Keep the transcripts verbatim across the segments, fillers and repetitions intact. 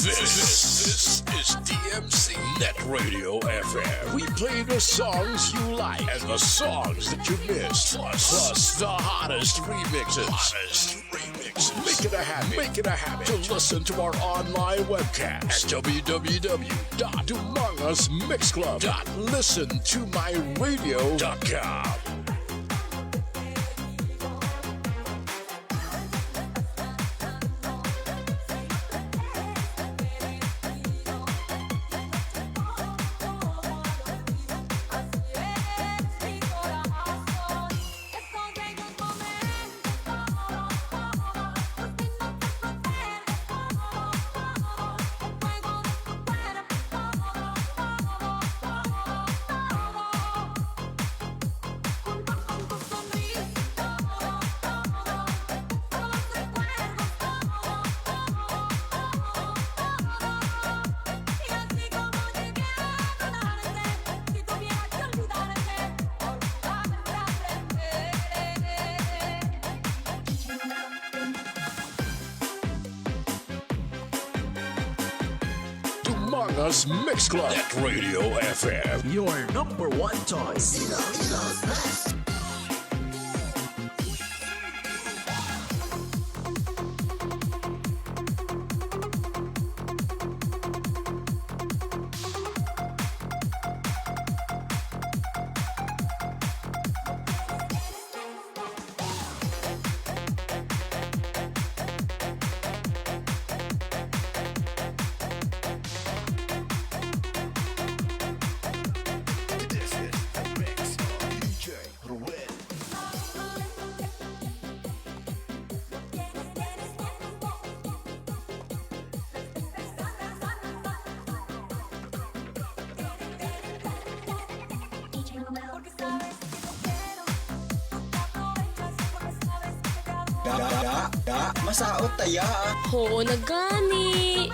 This, this is D M C Net Radio F M. We play the songs you like and the songs that you miss, plus, plus the hottest remixes. Hottest remixes. Make it a habit. Make it a habit to listen to our online webcast at w w w dot dumangas mix club dot listen to my radio dot com. Dumangas Mix Club at Radio F M. Your number one choice. Da, da, da, masaot taya. Oo na gani.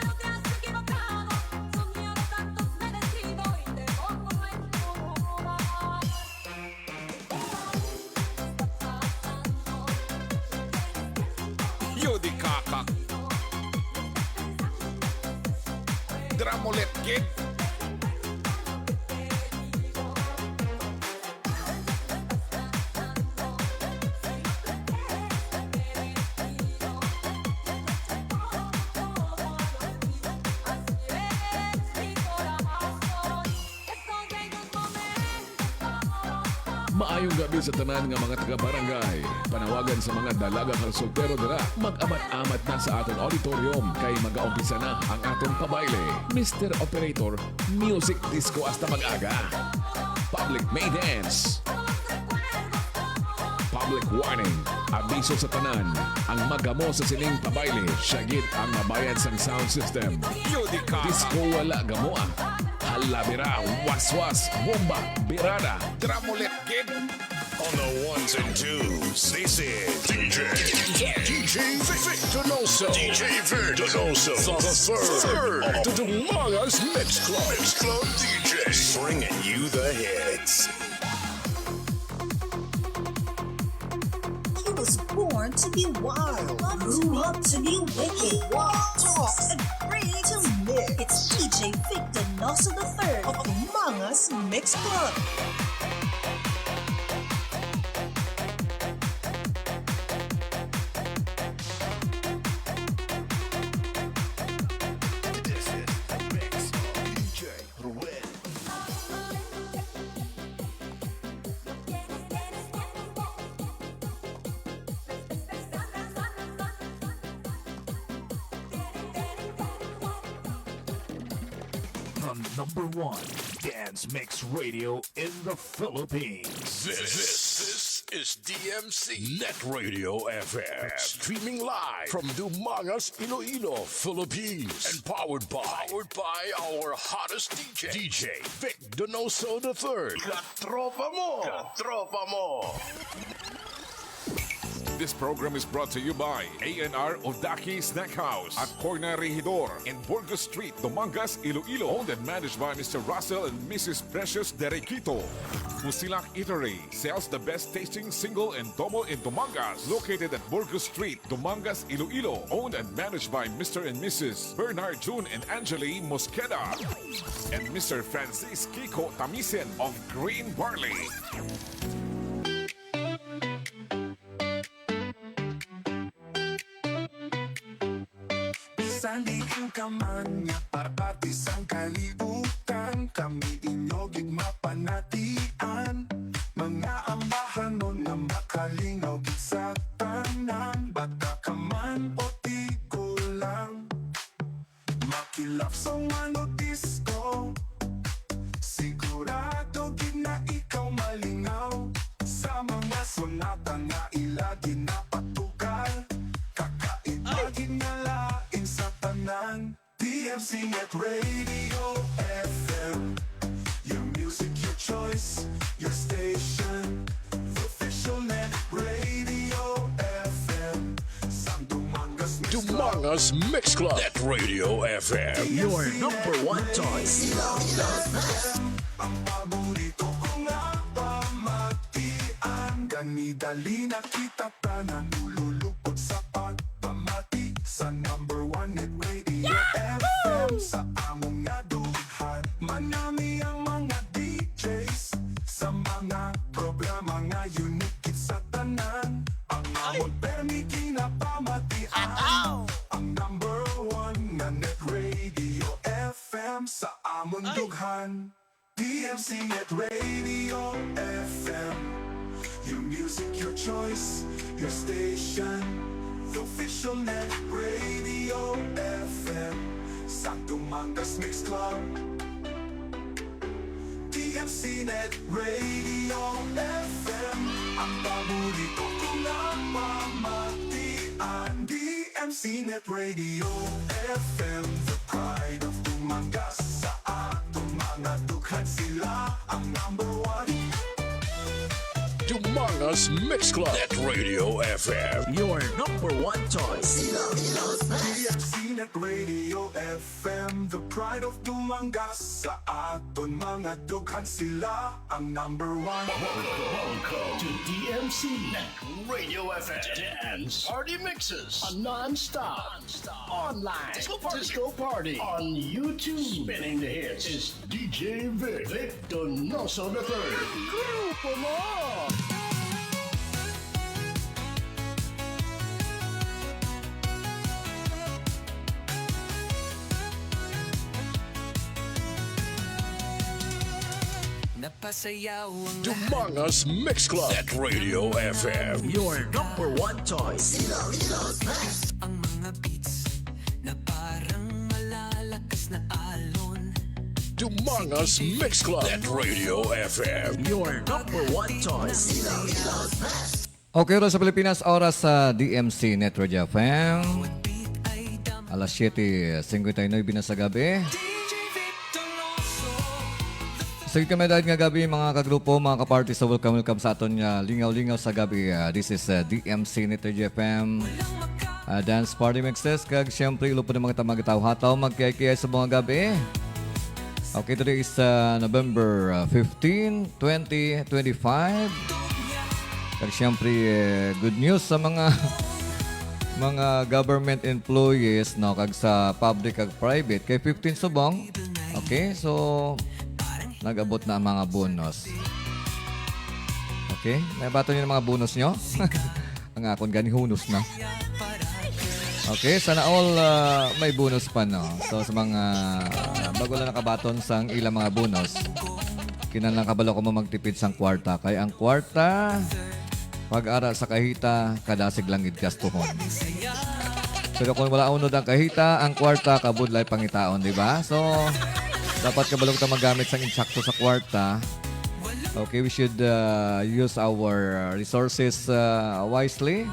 Yo di kaka. Dramolet kid. Maayong gabi sa tanan nga mga taga-barangay. Panawagan sa mga dalaga kag soltero dira, mag-amat-amat na sa aton auditorium kay magaumpisa na ang aton pabayle. Mister Operator, music disco hasta mag-aga. Public maidens. Public warning. Abiso sa tanan. Ang magamo sa sining pabayle, siya gid ang mabayad sang sound system. Yo di ka. Disco wala gamoa. Halabira, waswas, bomba, birada. Dramolet gid. On the ones and twos, this is D J, D J, D J Vic Donoso. D J Vic Donoso, the third, third of the Dumangas Mix Club. Mix Club D J, bringing you the hits. He was born to be wild, grew up to be wicked, walk, talk, and pray to live. It's D J Vic Donoso the third of the Mangas Mix Club. This is the mix of D J Ruel. The number one dance mix radio in the Philippines. This, this is D M C Net Radio F M. Streaming live from Dumangas, Iloilo, Philippines. And powered by, powered by our hottest D J, D J Vic Donoso the third. Katropa mo! Katropa mo! This program is brought to you by A and R Odaki Snack House at Corner Regidor in Burgos Street, Dumangas, Iloilo. Owned and managed by Mister Russell and Missus Precious Derequito. Musilak Eatery sells the best tasting single and domo in Dumangas, located at Burgos Street, Dumangas, Iloilo. Owned and managed by Mister and Missus Bernard June and Angeli Mosqueda and Mister Francis Kiko Tamisen of Green Barley. Bisan diin ka man nga parte sang kalibutan, kami inyo gid mapanatian. Mga ambahanon nga makalingaw gid sa tanan, bata ka man o tigulang. Makilap sa mga disco, sigurado gid na ikaw malingaw. Sa mga sonata nga ila ginapatugal, kakaiba gid nga lain sa tanan. D M C Net Radio F M, your music, your choice, your station. Official Net Radio F M, sang Dumangas Mix Club. Dumangas Mix Club. Net Radio F M, your number one choice. Ang paborito ko nga pamatian. Gani dali na kita tanan, ululupot sa pagpamati sa number one Net Radio F M sa among nga dughan. Manami ang mga D Js sa mga programa nga unique gid sa tanan. Ang amon permi ginapamatian, ang number one nga Net Radio F M sa amon dughan. D M C Net Radio F M. Your music, your choice, your station. The official Net Radio F M. Sa Dumangas Mix Club. D M C Net Radio F M. Ang paborito ko nga pamatian. D M C Net Radio F M. The pride of Dumangas. Sa atong mga dughan, sila ang number one. Dumangas Mix Club. Net Radio F M, your number one choice. D M C Net Radio F M, the pride of Dumangas. Sa aton mga dughan, sila ang number one. Welcome, welcome to D M C Net Radio F M. Dance party mixes, a non-stop, non-stop online disco party. Disco party on YouTube. Spinning the hits is D J Vic, Vic Donoso the third. Grupo mo! Napasayaw ang lahat. Dumangas Mix Club. Net Radio F M, your number one choice. Ilonggo's best. Ang mga beats na parang malalakas na alon. Dumangas Mix Club. Net Radio F M, your number one choice. Ilonggo's best. Okay, oras sa Pilipinas, oras sa D M C Net Radio F M. Alas siyete cincuenta y nueve na sa gabi. Sige kami dahil nga gabi, mga kagrupo, mga kaparty, so welcome, welcome sa aton nga lingaw-lingaw sa gabi. Ah, this is, ah, D M C Net Radio F M, ah, Dance Party Mixes. Kag siyempre, ilo po ng mga tamag tawhataw, magkiyay-kiyay sa mga gabi. Okay, today is, ah, November, ah, fifteen, twenty twenty-five. Kag siyempre, eh, good news sa mga, mga government employees, no, kag sa public kag private. Kay fifteen subong, okay, so nag-abot na ang mga bonus. Okay, nabato niyo ang mga bonus nyo? Ang akon gani hunus na. Okay, sana all, ah, may bonus pa, no? So, sa mga, ah, bago lang nakabaton sang ilang mga bonus, kinahanglan kabalo ko mo magtipid sang kwarta. Kay ang kwarta, pag-ara sa kahita, kadasig lang gid gastuhon. Pero kung wala unod ang kahita, ang kwarta, kabudlay pangitaon, di ba? So, dapat kabalo ta magamit sang insakto sa kwarta. Okay, we should, uh, use our resources, uh, wisely.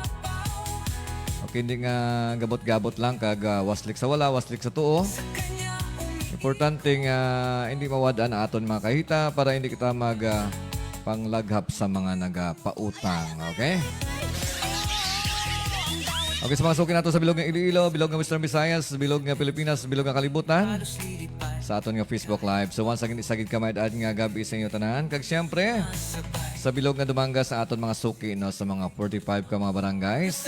Okay, hindi nga gabot-gabot lang kag, uh, waslik sa wala, waslik sa tuo. Importante nga hindi mawad-an ang aton mga kahita para hindi kita mag, uh, panglaghap sa mga nagapautang. Okay? Okay, sa mga suki nato sa bilog nga Iloilo, bilog nga Western Visayas, bilog nga Pilipinas, bilog nga kalibutan, sa aton nga Facebook Live. So once again, isa gid ka maad-ad nga gab-i sa inyo tanan. Kag siyempre, sa bilog nga Dumangas, sa aton mga suki, no, sa mga forty-five ka mga barangays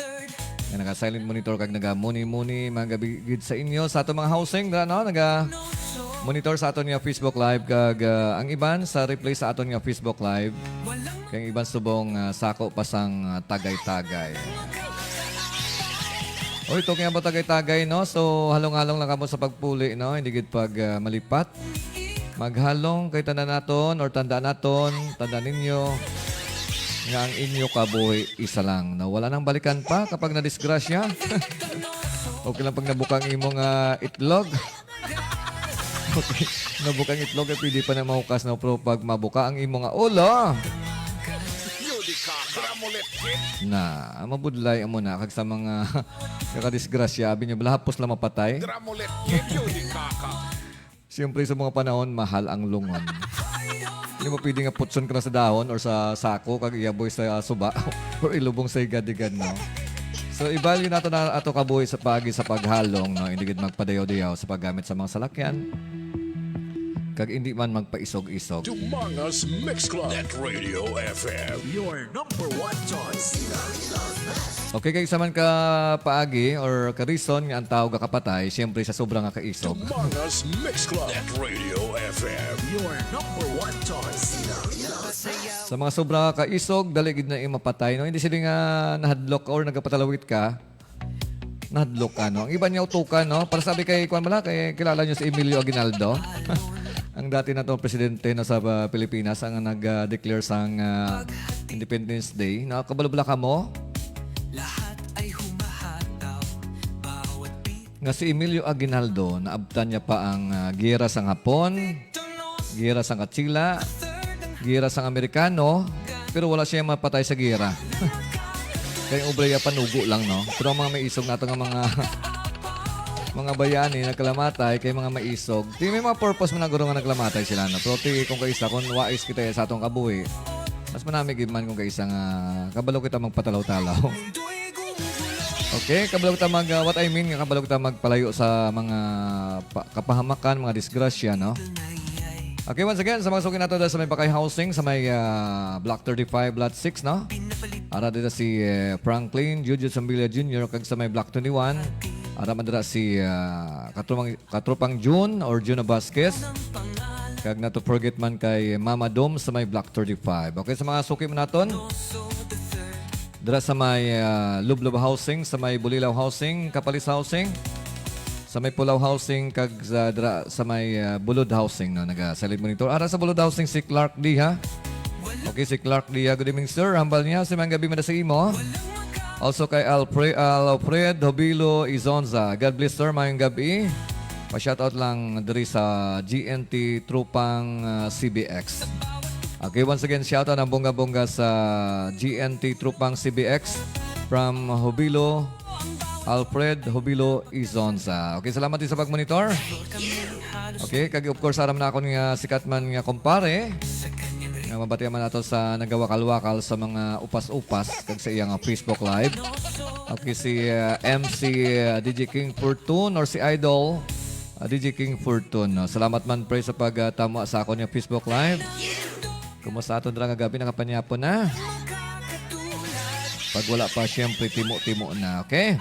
nga naga-silent monitor kag naga-muni-muni mga gab-i gid sa inyo, sa aton mga housing, dira, no, naga-monitor sa aton nga Facebook Live, kag, ah, ang iban sa replay sa aton nga Facebook Live, kag ang iban subong, ah, sako pa sang, ah, Tagaytagay. Oy, talking about Tagaytagay, no? So, halong-halong lang kamo sa pagpuli, no? Hindi gid pag, ah, malipat. Maghalong kay tanda naton or tanda naton, tanda ninyo nga ang inyo kabuhi isa lang, no? Wala nang balikan pa kapag nadisgrasya. Okay lang pag nabuka ang imong, ah, itlog. Okay. Nabuka ang itlog, eh, pwede pa na mahukas, no? Pero pag mabuka ang imo nga ulo, na, mabudlay amo na kag sa mga kakadisgrasya, abi niyo, balahapos lang mapatay. Siyempre, sa mga panahon, mahal ang lungon. Hindi mo pwede nga putson ka na sa dahon or sa sako kag iyaboy sa suba or ilubong sa higad-higad, no? So, i-value nato na ato kabuhi sa paagi sa paghalong, no? Hindi gid magpadayaw-dayaw sa paggamit sa mga salakyan, kag hindi man magpaisog-isog. Dumangas Mix Club at Radio F M. Your number one choice. Okay, kay isa man ka paagi or ka reason nga ang tawo gakapatay, siyempre sa sobra nga kaisog. Dumangas Mix Club at Radio F M. Your number one choice. Sa mga sobra nga kaisog, dali gid na yung mapatay, no? Hindi sila nga nahadlok or nagpatalawit ka. Nahadlok ka, no? Ang iban niya utukan, no? Para sabi kay, kuwan bala, kay kilala niyo si Emilio Aguinaldo? Ang dati na to presidente na sa, uh, Pilipinas, ang nag-declare sang, uh, Independence Day. No? Kabalo bala kamo? Nga si Emilio Aguinaldo, naabtan niya pa ang, uh, giyera sang Hapon, giyera sang Katsila, giyera sang Amerikano, pero wala siya mapatay sa giyera. Kay obra iya panugo lang, no? Pero ang mga maisog nato nga mga, mga bayani nagkalamatay kay mga maisog. Di may mga purpose man na guro nga nagkalamatay sila, no? Pero ti kung kaisa, kung wais kita sa atong kabuhi, mas manami gid man kung kaisa nga kabalo kita magpatalaw-talaw. Okay, kabalo kita mag, uh, what I mean nga kabalo kita magpalayo sa mga pa-, kapahamakan, mga disgrasya, no? Okay, once again, sa mga suki nato dahil sa may Bakay Housing, sa may, ah, Block thirty-five, Lot six, no? Ara dira si, eh, Franklin Juju Sambilia Junior, kag sa may Block twenty-one, ara man dira si, ah, Katropang, Katropang Jun or Juna Vasquez. Kag not to forget man kay Mama Dom sa may Block thirty-five. Okay, sa mga suki mo naton, dira sa may, ah, Lublob Housing, sa may Bulilaw Housing, Kapalis Housing, sa may Pulaw Housing, kag sa, dira sa may, ah, Bulod Housing, no? Naga-silent monitor. Ara sa Bulod Housing si Clark D, ha? Okay, si Clark D, ha? Good evening, sir. Hambal niya, si Mang Gabi Mada sa imo. Also kay Alfre-, Alfred Hobilo Izonza. God bless, sir. Mayong gabi. Pa-shoutout lang diri sa G N T Tropang, ah, C B X. Okay, once again, shoutout ang bongga-bongga sa G N T Tropang C B X from Hobilo, Alfred Hobilo Izonza. Okay, salamat din sa pagmonitor. Okay, kag of course, aram na ako nga sikat man nga kumpare nga mabatian man nato sa nagawakal-wakal sa mga upas-upas kag sa iya nga Facebook Live. Okay, si, uh, M C, uh, D J King Fortune or si Idol, uh, D J King Fortune, no? Salamat man, pre, sa pagtama sa akon nga Facebook Live. Kumusta aton dira nga gabi? Nakapanyapon na? Pag wala pa, siyempre, timo-timo na, okay?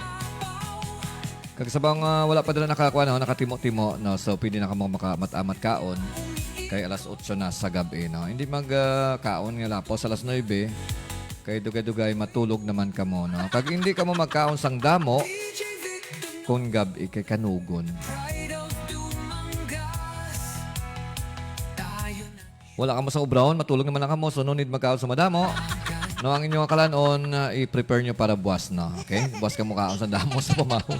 Kag sa mga wala pa dira nakakuha, no, nakatimo-timo, no? So, pwede na kamo maka-, mat-amat kaon. Kay alas otso na sa gabi, no? Hindi mag, ah, kaon nga lapos alas nuebe. Kay dugay-dugay matulog naman kamo, no? Kag hindi kamo magkaon sang damo kung gabi kay kanugon. Wala kamo sa ubrahon, matulog naman lang kamo, so no need magkaon sa madamo. No, ang inyong kalan-on, uh, i-prepare nyo para buwas, no? Okay? Buwas kamo kaon sa damo sa pamahaw.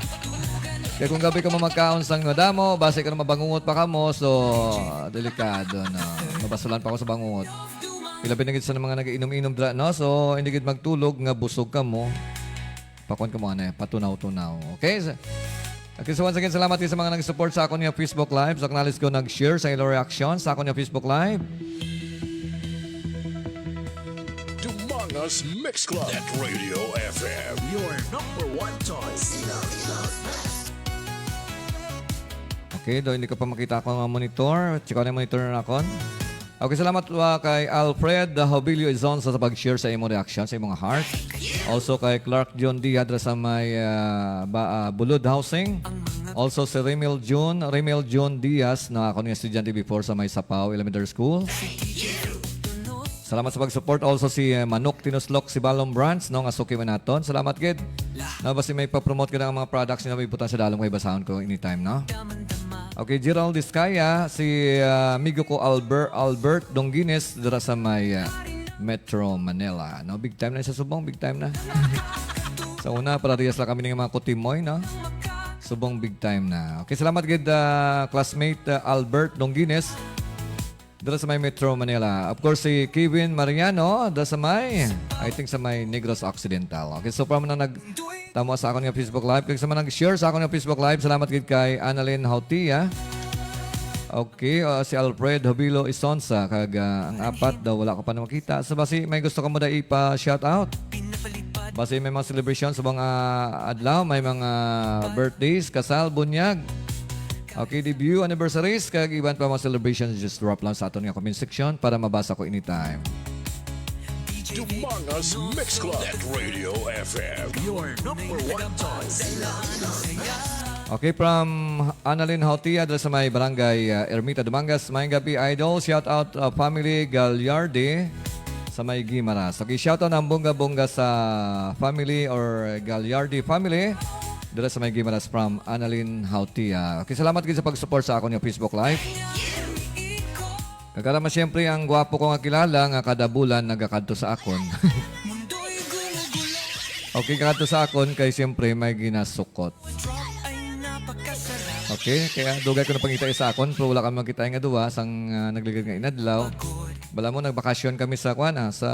Kaya kung gabi kamo magkaon sang madamo, basi ka na mabangungot pa kamo, so, uh, delikado, no? Mabasulan pa ako sa bangungot. Ilabi na gid sa mga nag-inom-inom dra, no? So, hindi gid magtulog nga busog kamo. Pakon kamo, ano, eh, patunaw-tunaw. Okay? Okay, so once again, salamat sa mga nag-support sa akon nga Facebook Live. So, acknowledge ko nag-share sa ilo reaction sa akon nga Facebook Live. Dumangas Mix Club at Radio F M. Your number one choice. Okay, do hindi ko pa makita ako nga monitor. Check ko na yung monitor na akon. Okay, salamat uh, kay Alfred uh, Hobilio Izonsa sa pag-share sa imong reaction, sa imong heart. Also kay Clark John Diaz dira sa may uh, ba, uh, Bulod Housing. Also si Remel June, Remel June Diaz na ako nga estudyante before sa may Sapaw Elementary School. Salamat sa pag-support. Also si uh, Manok Tinuslok, si Balong Brands, no, nga suki man naton. Salamat gid. Na basi may pa-promote ka ng mga products nyo, may butang sa dalom kay basahon ko anytime, no? Okay, Gerald Discaya, si ah, amigo ko Albert, Albert Dongines dira sa may ah, Metro Manila. No, big time na sa Subong, big time na. Sa una, parehas lang kami ng mga kutimoy, no? Subong, big time na. Okay, salamat gid ah, classmate ah, Albert Dongines dira sa may Metro Manila. Of course, si Kevin Mariano dira sa may, I think sa may Negros Occidental. Okay, so from na nag tamo sa akon nga Facebook Live. Kag sa mga nag-share sa akon nga Facebook Live, salamat gid kay Annalyn Hautia. Okay, uh, si Alfred Hobilo Isonsa kag uh, ang apat daw wala ko pa na makita. So basi may gusto ka mo da ipa-shout out? Basi may mga celebration sa mga adlaw, may mga birthdays, kasal, bunyag. Okay, debut anniversaries kag iban pa mga celebrations, just drop lang sa aton nga comment section para mabasa ko anytime. Dumangas Mix Club at Radio F M. Your number one choice. Okay, from Annalyn Hautia dira sa may barangay uh, Ermita Dumangas. Maayong gabi, idol. Shout out uh, family Gagliardi sa may Guimaras. Okay, shout out ang bunga-bunga sa family or Gagliardi family dira sa may Guimaras from Annalyn Hautia. Okay, salamat gid sa pag-support sa akon nga Facebook Live. Kag ara man siyempre ang gwapo ko nga kilala nga kada bulan nagakadto sa akon. Okay, kakadto sa akon kay siyempre may ginasukot. Okay, kaya dugay ko na pangita sa akon pero wala ka makita nga duwa sang ah, nagligad nga inadlaw. Bala mo nagbakasyon kami sa kwan ah, sa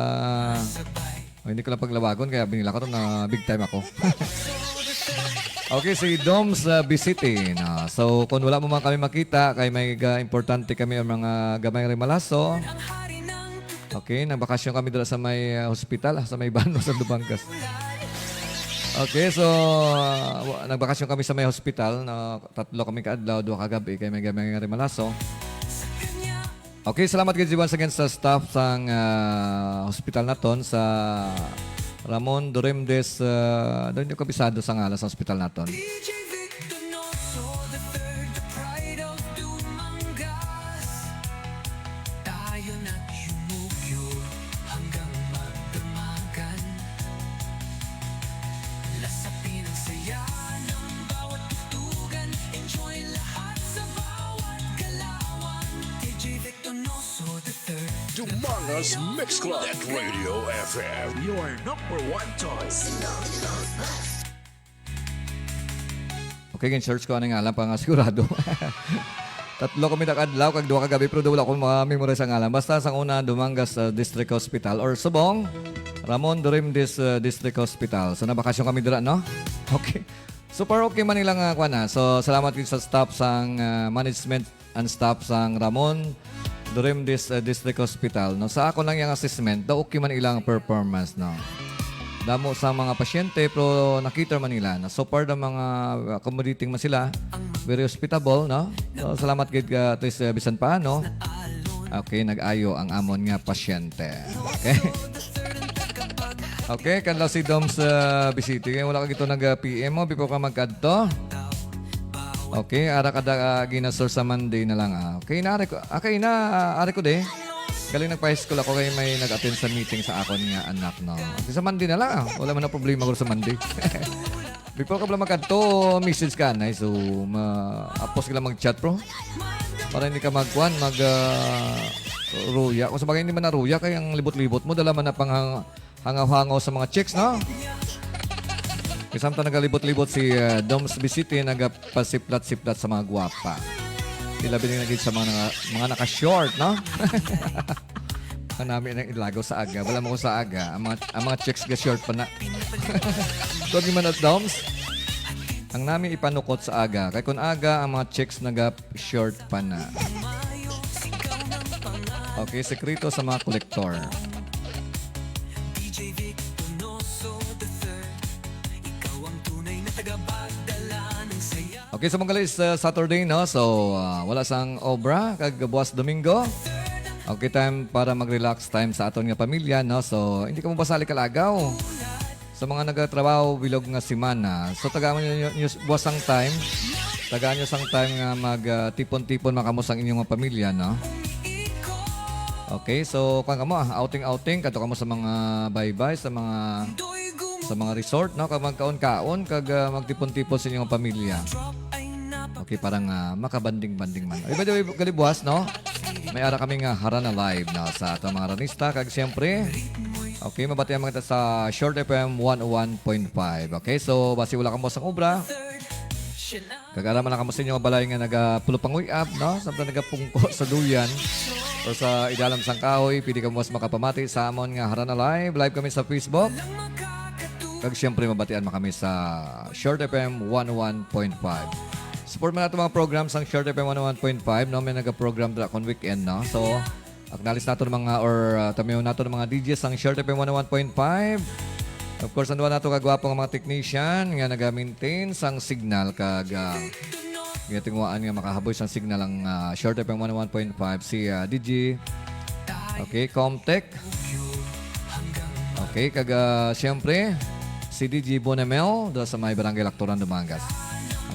Oh, hindi ko lang paglawagon kaya binila ko to na big time ako. Okay, si Doms uh, Bisiti. No? So, kung wala mo man kami makita, kay may uh, importante kami ang mga gamay remalaso. Okay, nagbakasyon kami dala sa may uh, hospital, ah, sa may Bano, sa Dubangas. Okay, so uh, nagbakasyon kami sa may hospital. No? Tatlo kami kaadlaw, duha kagabi, kay may gamay remalaso. Okay, salamat gid once again sa staff sang uh, hospital naton sa Ramon Dorimdes, uh, hindi ko kabisado sa ngalan sa hospital naton. Dumangas Mix Club at Radio F M. Your number one choice. Okay, gin-search ko ano nga lang pa nga sigurado. Tatlo kami nakadlaw kag duha ka gabi pero wala ko ma-memorize ang ngalan. Basta sang una Dumangas uh, District Hospital or Subong Ramon Dorimdes uh, District Hospital. So nabakasyon kami dira, no? Okay. Super okay man nila nga kwan, ah. So salamat gid sa staff sang uh, management and staff sang Ramon Durimdes uh, District Hospital. No, sa ako lang yung assessment, daw okay man ilang performance, no. Damo sa mga pasyente pero nakita man nila na so far ang mga accommodating man sila, very hospitable, no. So, salamat gid ka at least uh, bisan paano. Okay, nag-ayo ang amon nga pasyente. Okay. Okay, kanlaw si Dom sa bisita. Kaya wala ka gito nag-P M mo before ka magkadto. Okay, ara ka da uh, ginasor sa Monday na lang ah. Okay na, okay na, ari ko de. Galing nagpa-high school ako kay may nag-attend sa meeting sa akon nga anak, no. Okay, sa Monday na lang ah. Wala man na problema ko sa Monday. Before ka pala magkadto, message ka na so ma apos ka lang mag-chat, bro. Para hindi ka magkuan, mag uh, ruya. Kung sa bagay hindi man naruya kay ang libot-libot mo dala man na pang hangaw-hangaw sa mga chicks, no? Kay samtang nagalibot-libot si uh, Doms Bisiti, nagapasiplat-siplat sa mga gwapa. Ilabi na gid sa mga, mga naka-short, no? Ang nami nang ilago sa aga. Wala mo ko sa aga. Ang mga, ang mga chicks ga short pa na. Tuwag man at Doms. Ang nami ipanukot sa aga. Kay kung aga, ang mga chicks naga short pa na. Okay, sekreto sa mga kolektor. Okay, so mga guys, uh, Saturday, no? So, uh, wala sang obra, kag buwas Domingo. Okay, time para mag-relax, time sa aton nga pamilya, no? So, hindi ka mo basali kalagaw. Sa mga nagatrabaho, bilog nga semana. So, tagaan nyo, nyo, nyo buwas sang time. Tagaan nyo sang time nga mag, uh, tipon-tipon, makamo sang inyong mga pamilya, no? Okay, so, kung kamo, ah, outing-outing, kadto kamo sa mga baybay, sa mga, sa mga resort, no? Kag magkaon-kaon, kag, ah, magtipon-tipon sa inyong pamilya. Okay, parang, ah, makabanding-banding man. Ay, by the way, gali buwas, no? May ara kami nga Harana Live, no? Sa ato mga ranista, kag siyempre, okay, mabatian mo kita sa Short F M one oh one point five. Okay, so, basi wala kamo sang obra. Kag ara man lang kamo sa inyo nga balay nga nagapulo panguy-ab, no? Samtang nagapungko sa duyan o sa idalom sang kahoy, pwede kamo mas makapamati sa amon nga Harana Live. Live kami sa Facebook. Kag siyempre, mabatian mo kami sa Short F M one oh one point five. Support man nato mga program sang Short F M one oh one point five, no? May nagaprogram dira kon weekend, no? So, acknowledge nato ng mga, or, uh, tamiyon nato ng mga D J sang Short F M one oh one point five. Of course, ang duha nato kagwapo nga mga technician nga naga-maintain sang signal kag, uh, ginatinguhaan nga makahaboy sang signal ang, uh, Short F M one oh one point five, si, uh, D J, okay, Comtech. Okay, kag, uh, siyempre, si D J Bonemel, dira sa may Barangay Lactoran, Dumangas.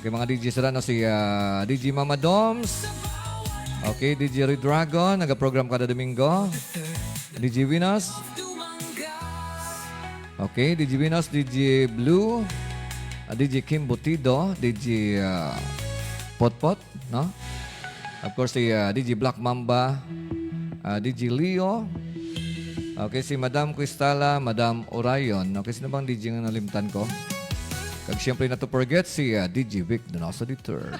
Okay, mga D J sila, no, si, uh, D J Mama Doms. Okay, D J Red Dragon, nagaprogram kada Domingo. D J Venus. Okay, D J Venus, D J Blue, ah, D J Kim Butido, D J, ah, Potpot, no? Of course, si, ah, D J Black Mamba, ah, D J Leo. Okay, si Madam Cristala, Madam Orion. Okay, sino bang D J nga nalimtan ko? Kag siyempre, not to forget, si, ah, D J Vic Donoso the third.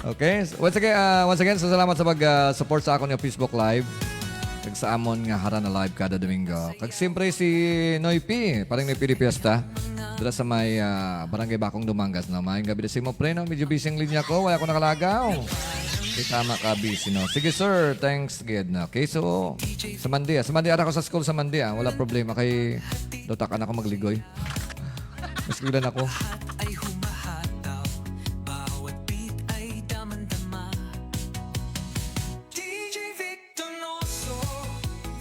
Okay, s-, once again, ah, once again, so salamat sa pag, ah, support sa akon nga Facebook Live. Kag sa amon nga Harana Live kada Domingo. Kag siyempre si Noy P, parang Noy P de Fiesta. Dira sa may, ah, Barangay Bacong, Dumangas, no? Maayong gabi sa imo, pre, no? Medyo busy ang linya ko, wala ko nakalagaw. Okay, tama ka, busy, no? Sige, sir, thanks, gid, no? Okay, so, sa Monday, ah. Sa Monday, ara ko sa school sa Monday, ah. Wala problema kay duta ka na ako magligoy. Mas kulang ako. Lahat ay humahataw, bawat beat ay damang-dama. D J Vic Donoso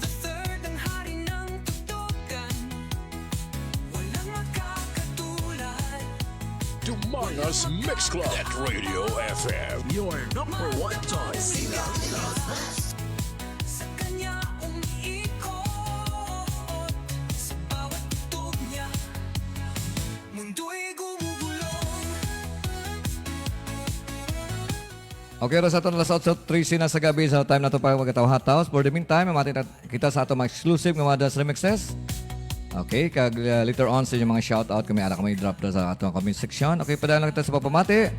the third, ang hari ng tugtugan. Walang makakatulad. Dumangas Mix Club at Radio F M. Your number one choice. Sa kanya umiikot, sa bawat tugtog niya, mundo'y gumugulong. Okay, oras aton alas otso trese na sa gabi sa time nato para magkataw-hataw. For the meantime, mamati na kita sa atong mga exclusive nga mga dance remixes. Okay, kag, uh, later on sa inyong mga shoutout, kami ara kami drop na sa atong comment section. Okay, padala lang kita sa pagpamati.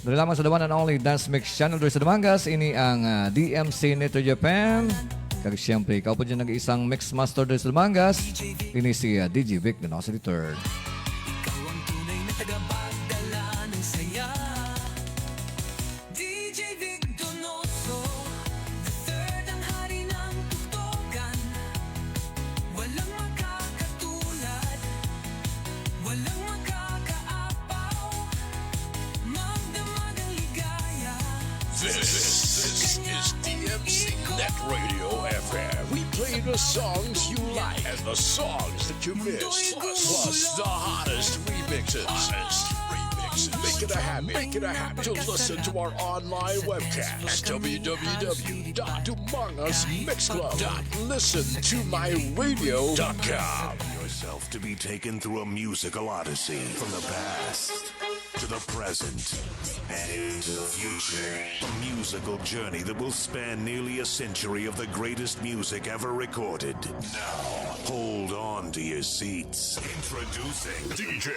Dali lamang sa the one and only Dance Mix Channel diri sa Dumangas. Ini ang, uh, D M C Net Radio F M. Kag siyempre, ikaw po dyan nag-iisang mix master diri sa Dumangas. Ini si, uh, D J Vic Donoso the third. Ikaw ang tunay na tagapagdala ng saya. D J Vic Donoso the third, ang hari ng tugtugan. Walang makakatulad, walang makakaapaw. Magdamag ang ligaya. This, this is D M C Net Radio F M. We play the songs you like and the songs that you miss, plus, plus the hottest remixes. Hottest remixes. Make it a habit. Make it a habit to listen to our online webcast at w w w dot dumangas mix club dot listen to my radio dot com. Yourself to be taken through a musical odyssey from the past to the present and into the future. A musical journey that will span nearly a century of the greatest music ever recorded. Now, hold on to your seats. Introducing D J,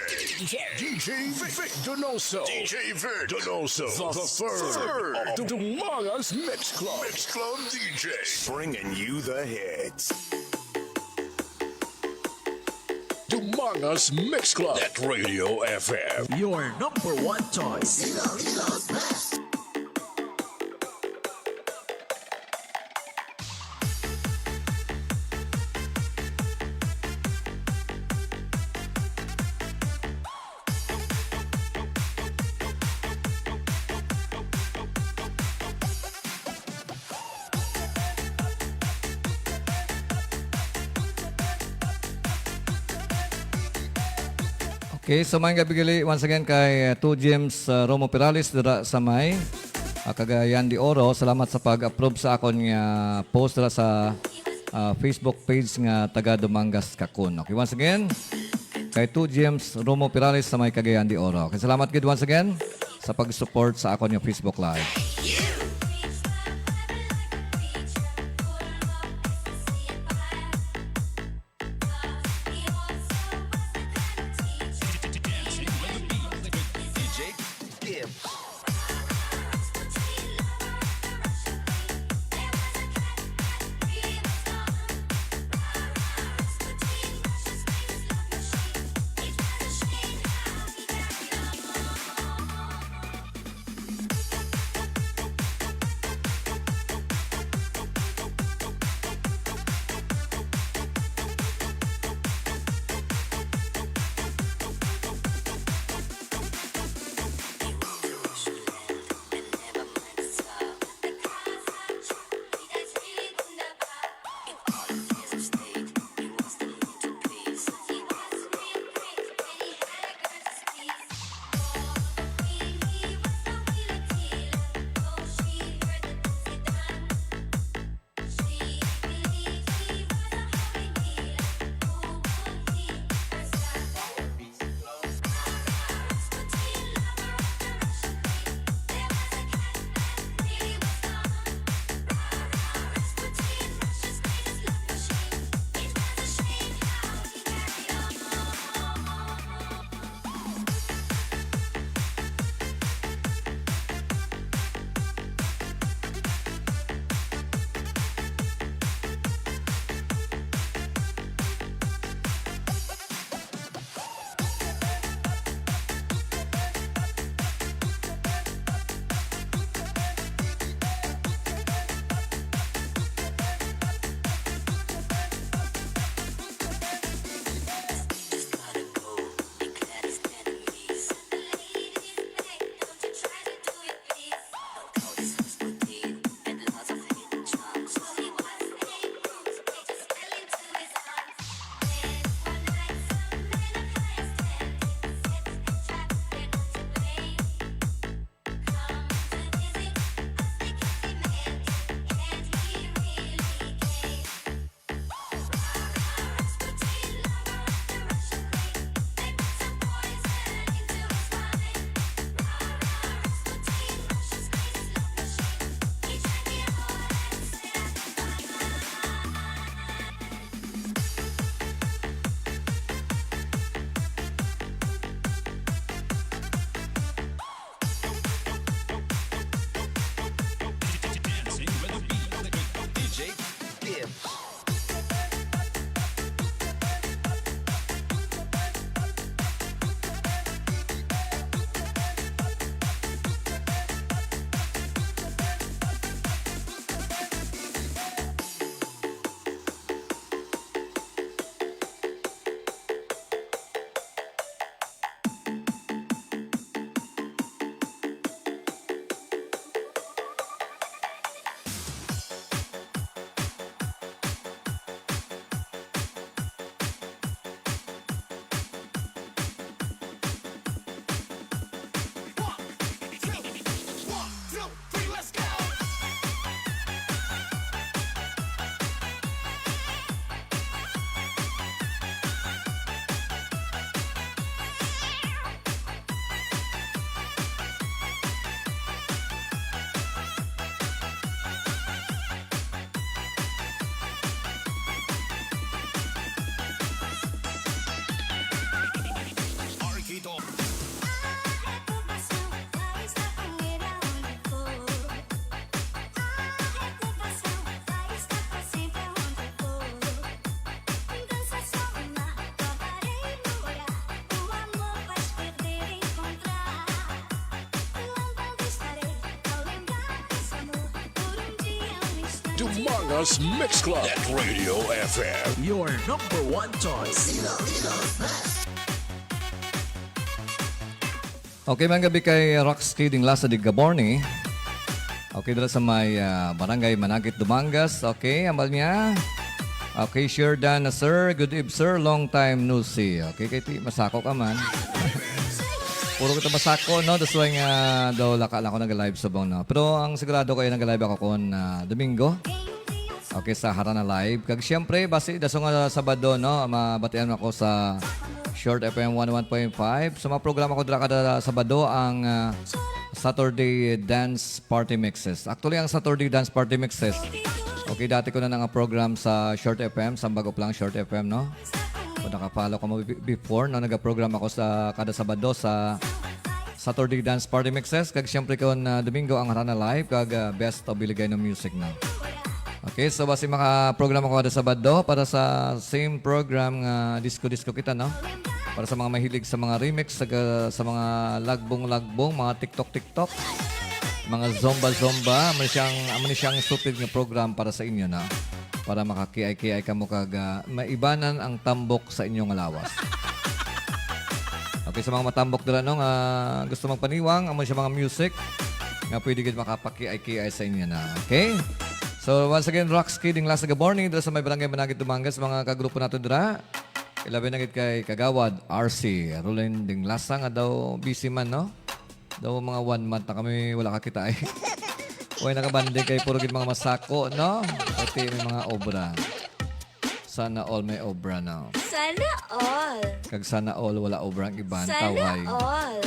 D J Vic Donoso. D J Vic Donoso the third of the Dumangas Mix Club. Mix Club D J. Bringing you the hits. Dumangas Mix Club at Radio F M. Your number one choice. Okay, so maayong gabi gali once again kay, uh, Two James, uh, Romo Perales dira sa may, uh, Cagayan de Oro. Salamat sa pag-approve sa akon nga post dira sa, uh, Facebook page nga Taga Dumangas Kakun. Okay, once again, kay Two James Romo Perales sa may Cagayan de Oro. Okay, salamat gid once again sa pag-support sa akon nga Facebook Live. Dumangas Mix Club at Radio F M. Your number one choice. Okay, maayong gabi kay Roxy Dinglasa de Gaborni. Okay, dira sa may, ah, Barangay Manakit, Dumangas. Okay, ambal niya. Okay, share dan na, sir. Good eve, sir. Long time no see. Okay, kay ti, masako ka man. Puro kita masako, no? That's why nga daw laka lang ako nag-live subong, no? Pero ang sigurado ko, nag-live ako kon, ah, Domingo. Okay, sa Harana Live. Kag siyempre, basi, daso nga Sabado, no? Mabatian ako sa Short F M one oh one point five. Sa mga programa ko dira kada Sabado, ang, ah, Saturday Dance Party Mixes. Actually, ang Saturday Dance Party Mixes, okay, dati ko na nga program sa Short F M, sa bago pa lang Short F M, no? Kung naka-follow ka mo bi-, before, no, nagaprogram ako sa kada Sabado sa Saturday Dance Party Mixes, kag siyempre kon, ah, Domingo ang Harana Live, kag, ah, Best of Ilogueño Music, no? Okay, so basi makaprogram ako kada Sabado para sa same program nga Disco Disco Kita, no? Para sa mga mahilig sa mga remix, sa, sa mga lagbong-lagbong, mga TikTok-TikTok, mga zomba-zomba, amo ni siyang, amo ni siyang suited nga program para sa inyo, no? Para makakiay-kiay kamo kag, ah, maibanan ang tambok sa inyong lawas. Okay, sa mga matambok dira, no, nga gusto magpaniwang, amo siya mga music nga pwede gid makapakiay-kiay sa inyo na. Okay? So, once again, Rox Kid Dinglas Gaborni, dira sa may Barangay Managit, Dumangas, mga kagrupo nato dira. Ilabi na gid kay Kagawad R C Rolin Dinglasa nga daw busy man, no? Daw mga one month na kami wala kakita, eh. Way nakabanding kay puro gid mga masako, no? Pati may mga obra. Sana all may obra, no? Sana all. Kag sana all wala obra ang iban. Sana Tawhay. All.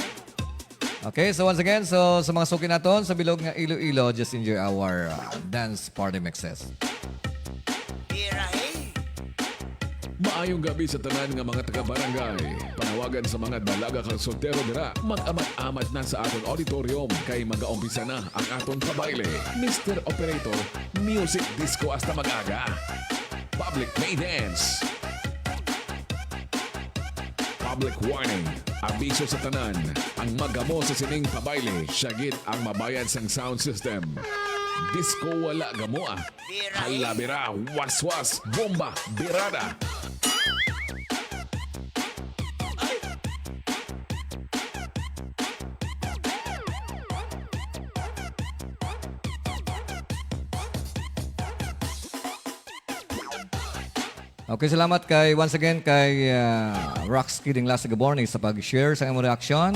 Okay, so once again, so sa mga suki naton sa bilog nga Iloilo, just enjoy our, uh, dance party mixes. Maayong gabi sa tanan nga mga taga-barangay. Panawagan sa mga dalaga kag soltero dira, mag-amat-amat na sa aton auditorium kay magaumpisa na ang aton pabayle. Mister Operator, music disco hasta mag-aga. Public maintenance. Public warning. Abiso sa tanan. Ang magamo sa sining pabayle, siya gid ang mabayad sang sound system. Disco wala gamoa. Hala, bira, waswas, bomba, birada. Okay, salamat kay, once again, kay, ah, Rox Kid Dinglas Gaborni sa pag-share sa imong reaction.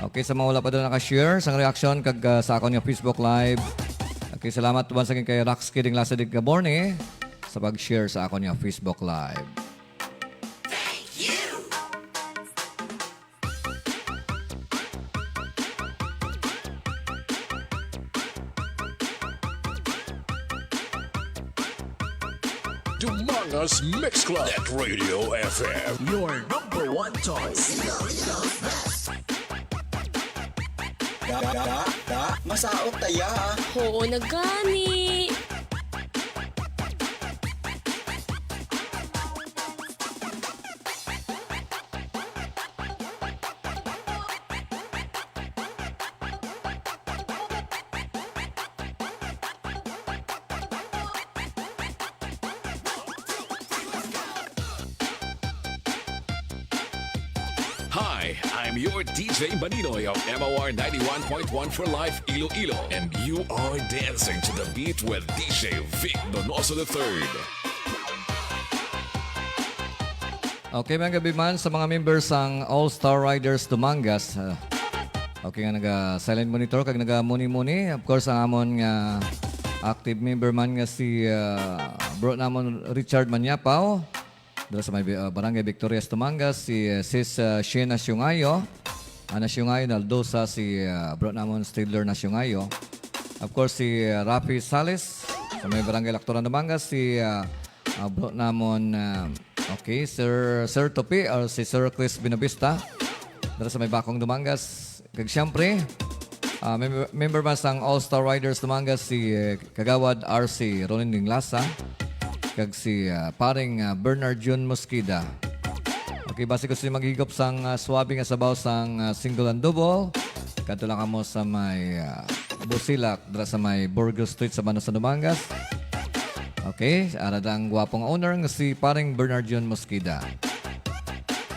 Okay, sa mga wala pa daw naka-share sa reaction kag, ah, sa akon nga Facebook Live. Okay, salamat once again kay Rox Kid Dinglas Gaborni sa pag-share sa akon nga Facebook Live. Dumangas Mix Club at Radio F M. Your number one choice. Ga, ga, ga, masaot ta ya. Oo, nagani. Hi, I'm your D J Maninoy of M O R ninety-one point one for Life Iloilo, and you are dancing to the beat with D J Vic Donoso the third. Okay, mga gabi man sa mga members sang All Star Riders Dumangas. Ah, okay nga naga-silent monitor kag naga-muni-muni. Of course, ang amon nga active member man nga si, ah, bro namon Richard Manyapaw. Dala sa may, ah, Barangay Victorias, Dumangas, si, ah, Sis, ah, Shena Siungayo. Ana Siungayo, Naldosa, si, ah, bro namon Stidler na Siungayo. Of course, si, ah, Rafi Sales. Sa may Barangay Lactoran, Dumangas, si, ah, ah, bro namon, ah, okay, Sir, Sir Topi or si Sir Chris Binabista. Dala sa may Bakong, Dumangas. Kag siyempre, ah, mem-, member man sang All Star Riders Dumangas si, eh, Kagawad R C Ronin Dinglasa kag si, ah, paring, ah, Bernard Jun Mosqueda. Okay, basi gusto niyo maghigop sang, ah, swabe nga sabaw sang, ah, single and double, kadto lang kamo sa may, ah, Busilak, dira sa may Burgos Street sa Bano sa Dumangas. Okay, ara ang gwapong owner nga si paring Bernard Jun Mosqueda.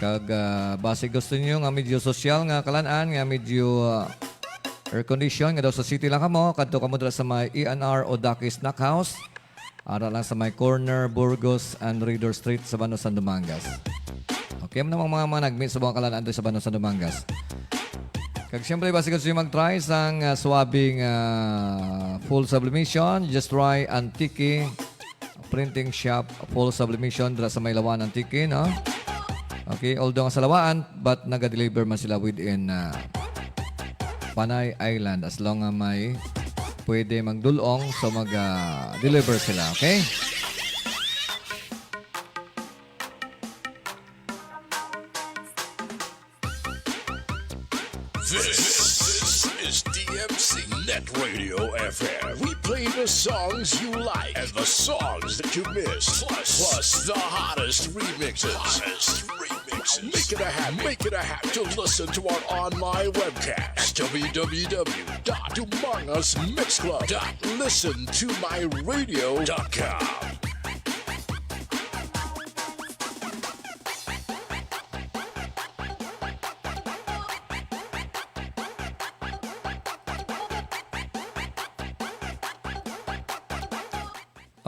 Kag, ah, basi gusto niyo nga medyo sosyal nga kalan-an, nga medyo, ah, air condition, nga daw sa city lang kamo, kadto kamo dira sa may E and R Odaki Snack House. Ara lang sa may corner, Burgos and Ridor Street sa Banwa, Santo Domingas. Okay, mga, mga, mga nagmi sa mga kalan-an sa Banwa, Santo Domingas. Kag siyempre, basi gusto mag-try sang, ah, suwabing, ah, full sublimation, just try Antique Printing Shop full sublimation dira sa may Lawan, Antique, no? Okay, although nga sa Lawan, but naga-deliver man sila within, ah, Panay Island as long nga may pwede magdulong, so mag, ah, deliver sila, okay? This is D M C Net Radio F M. We play the songs you like and the songs that you miss, plus, plus the hottest remixes. Hottest remixes. Make it a habit. Make it a habit to listen to our online webcast at W W W dot dumangas mix club dot listen to my radio dot com.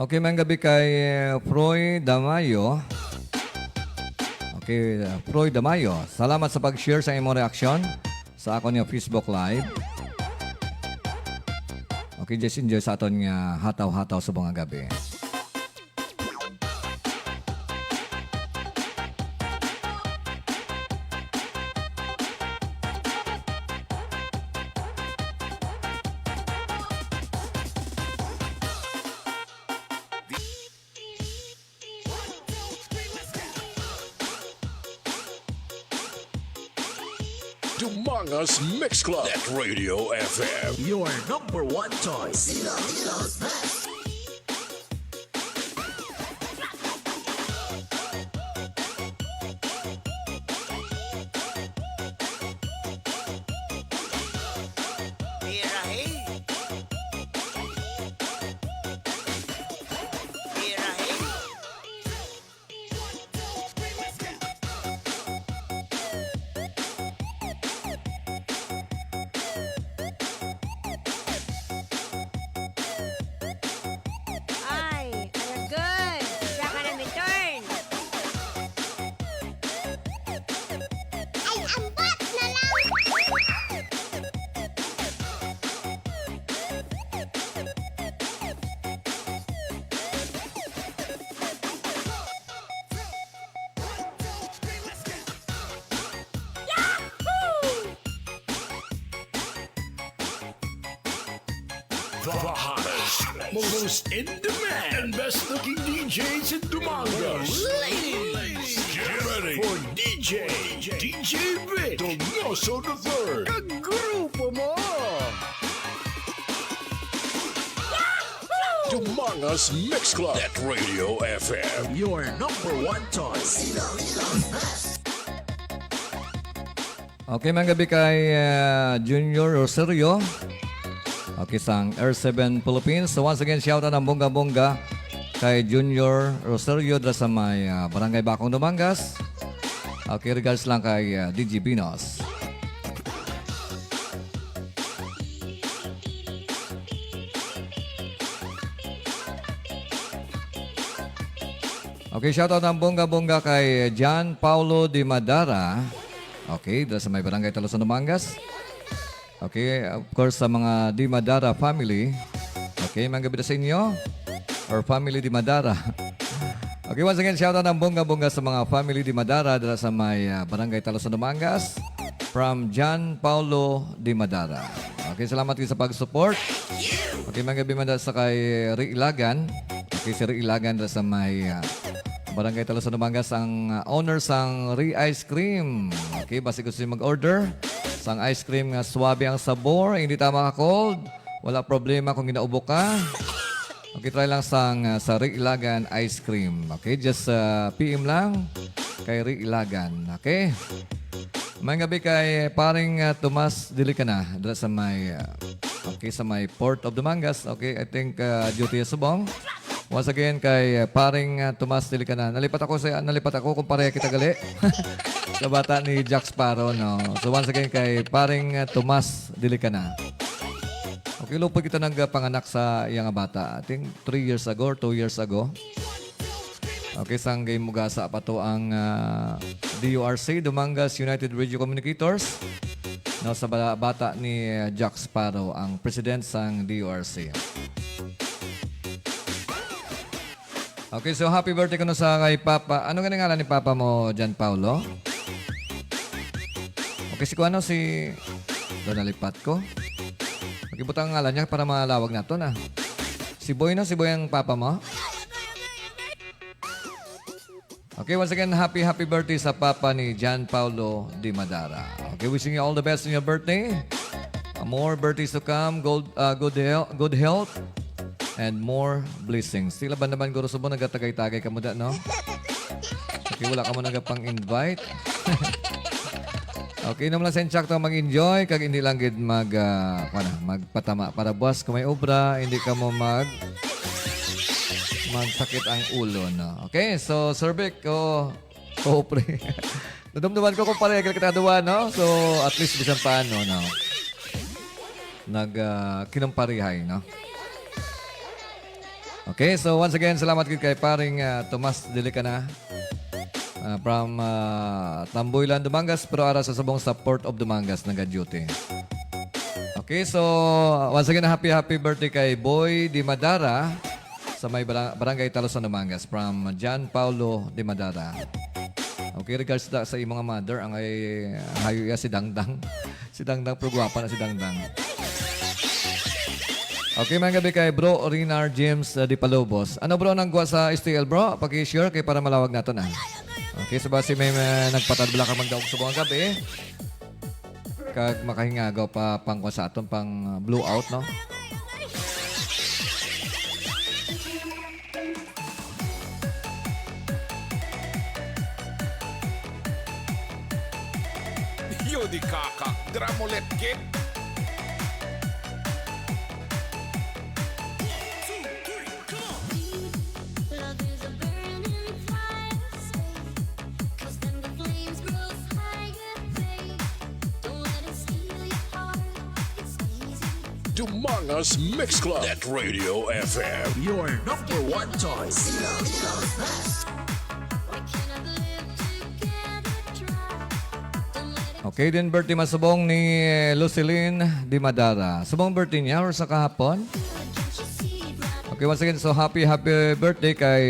Okay, maayong gabi kay, eh, Froy Damayo. Okay, uh, Froy Damayo, salamat sa pag-share sa imong reaksyon sa akon nga Facebook Live. Okay, just enjoy sa aton nga hataw-hataw sa mga gabi. Dumangas Mix Club at Radio F M. Your number one choice. Ay, aragay. Siya ka na mi turn. Ay, ambat na lang. The hottest, most in demand, and best looking D Js in Dumangas. Ladies, get ready for D J, D J Vic Donoso the third. Kag grupo mo. Dumangas Mix Club at Radio F M. Your number one choice. Okay, maayong gabi kay, ah, Junior Rosario. Okay, sang R seven Philippines. So, once again, shout out ang bongga-bongga kay Junior Rosario dira sa may, ah, Barangay Bacong, Dumangas. Okay, regards lang kay, ah, D J Binos. Okay, shout out ang bongga-bongga kay John Paulo de Madara. Okay, dira sa may Barangay Talosan, Dumangas. Okay, of course, sa mga Di Madara family. Okay, maayong gabi sa inyo. Or family Di Madara. Okay, once again, shout out ang bongga-bongga sa mga family Di Madara dira sa may, ah, Barangay Talosan, Dumangas. From John Paulo Di Madara. Okay, salamat kayo sa pag-support. Okay, maayong gabi man sa kay Ri Ilagan. Okay, si Ri Ilagan dira sa may, ah, Barangay Talosan, Dumangas, ang, ah, owner sang Ri Ice Cream. Okay, basi gusto niyo mag-order sang ice cream nga suabe ang sabor, hindi tama ka cold, wala problema kung ginaubo ka. Okay, try lang sang, ah, sa Ri Ilagan Ice Cream. Okay, just, ah, P M lang kay Ri Ilagan. Okay? Maayong gabi kay paring, ah, Tomas Dilicana dira sa may, ah, okay, sa may Port of Dumangas. Okay, I think, ah, duty subong. Once again kay, ah, paring, ah, Tomas Dilicana. Nalipat ako sa, nalipat ako kung pareha kita gali. Sa bata ni Jack Sparrow, no? So once again kay paring, ah, Tomas Dilicana. Kay lupod kita nagpanganak sa iya nga bata. I think three years ago or two years ago. Okay, sang gimugasa pa to ang, ah, D U R C, Dumangas United Radio Communicators. No, sa bala-, bata ni, ah, Jack Sparrow, ang president sang D U R C. Okay, so happy birthday kuno sa kay Papa. Ano gani ngalan ni Papa mo, John Paulo? Okay, si kuano, si, do nalipat ko. Makibutang ang ngalan niya para malawag nato na. Si Boy, no? Si Boy ang papa mo? Okay, once again, happy, happy birthday sa papa ni John Paulo Di Madara. Okay, wishing you all the best in your birthday. Uh, more birthdays to come, good, uh, good health, good health, and more blessings. Sila ba naman, Guro Subong, nagatagay-tagay kamo da, no? Okay, wala kamo nagapang-invite. Okay, inom lang sa insakto, mag-enjoy, kag hindi lang gid mag, ah, kuwan na, magpatama. Para buwas kung may obra, hindi kamo mag, magsakit ang ulo, no? Okay, so, Sir Vic, o, o, pre. Nadumduman ko kung pareha kita duwa, no? So, at least, bisan paano, no? Nag, ah, kinumparihay, no? Okay, so once again, salamat gid kay paring, ah, Tomas Delicana, ah, from, ah, Tamboylan, Dumangas, pero ara sa subong sa Port of Dumangas, naga-duty. Okay, so once again, happy, happy birthday kay Boy Di Madara sa may bara-, Barangay Talusan, Dumangas, from John Paulo Di Madara. Okay, regards da sa imong mother, ang ay hayo iya si Dangdang. Si Dangdang, pero gwapa na si Dangdang. Okay, mga gabi kay Bro Rinar James, uh, Di Palubos. Ano, bro, nang gwa sa S T L, bro? Paki-share kay para malawag nato na. Okay, so basi may, may nagpatadbla ka magdaog subong nga gabi. Kag makahingagaw pa pang kwa sa aton pang, uh, blue out, no? Yo di kaka, dramolet kid. Dumangas Mix Club at Radio F M, your number one choice. Okay, din birthday masubong ni Lucilin Di Madara. Subong birthday niya or sa kahapon? Okay, once again, so happy, happy birthday kay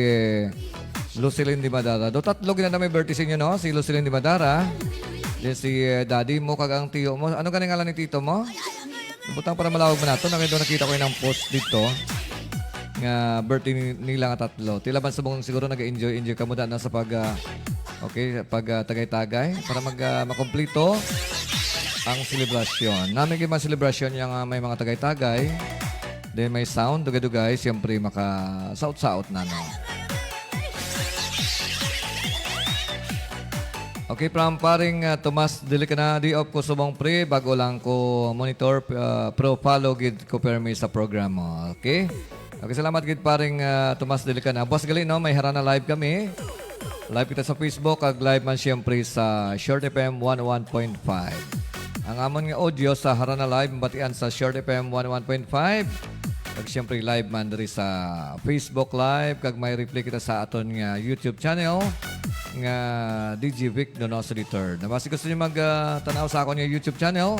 Lucilin Di Madara. Do tatlo gina na may birthday sa inyo, no? Si Lucilin Di Madara, then si, eh, daddy mo kag ang tiyo mo. Ano gani ngalan ni tito mo? Butang para malawag man nato, nakita, nakita ko yung post dito nga birthday ni-, nila nga tatlo. Tila man subong siguro nag-enjoy, enjoy kamo da na sa pag, ah, okay, pag, ah, tagay-tagay para mag, ah, makumplito ang selebrasyon. Nami kay mga selebrasyon niya nga may mga tagay-tagay, then may sound, dugay-dugay, siyempre maka-saot-saot na, no? Okay, from paring, ah, Tomas Delicana, di off ko subong, pre, bago lang ko monitor, ah, pero follow gid ko permi sa programa. Okay? Okay, salamat gid paring, ah, Tomas Delicana. Buwas gali, no, may Harana Live kami. Live kita sa Facebook, kag live man siyempre sa Short F M one oh one point five. Ang amon nga audio sa Harana Live mabatian sa Short F M one oh one point five. Kag siyempre live man diri sa Facebook Live, kag may replay kita sa aton nga YouTube channel nga D J Vic Donoso the third. Na basi gusto niyo mag, ah, tanaw sa akon nga YouTube channel,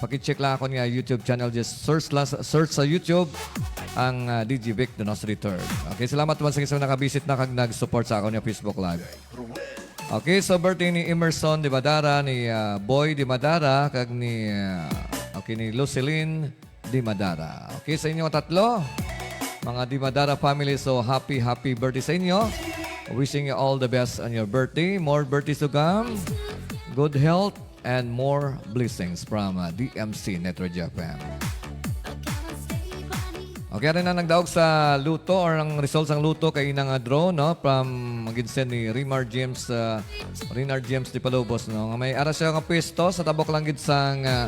paki-check lang akon nga YouTube channel. Just search lang sa, search sa YouTube ang, ah, D J Vic Donoso the third. Okay, salamat man sa inyong nakabisit na kag nag-support sa akon nga Facebook Live. Okay, so birthday ni Emerson Di Madara, ni, ah, Boy Di Madara, kag ni, ah, okay, ni Lucilin Di Madara. Okay, sa inyo tatlo, mga Di Madara family, so happy, happy birthday sa inyo. Wishing you all the best on your birthday. More birthdays to come. Good health and more blessings from, uh, D M C Net Radio F M. Okay, ari na nagdaog sa luto or ang result sang luto kay ina nga draw, no? From, mag-send ni Rimar James, uh, Rinar James Di Palubos, no? Nga may ara siya nga pwesto sa tabok lang gid sang, ah,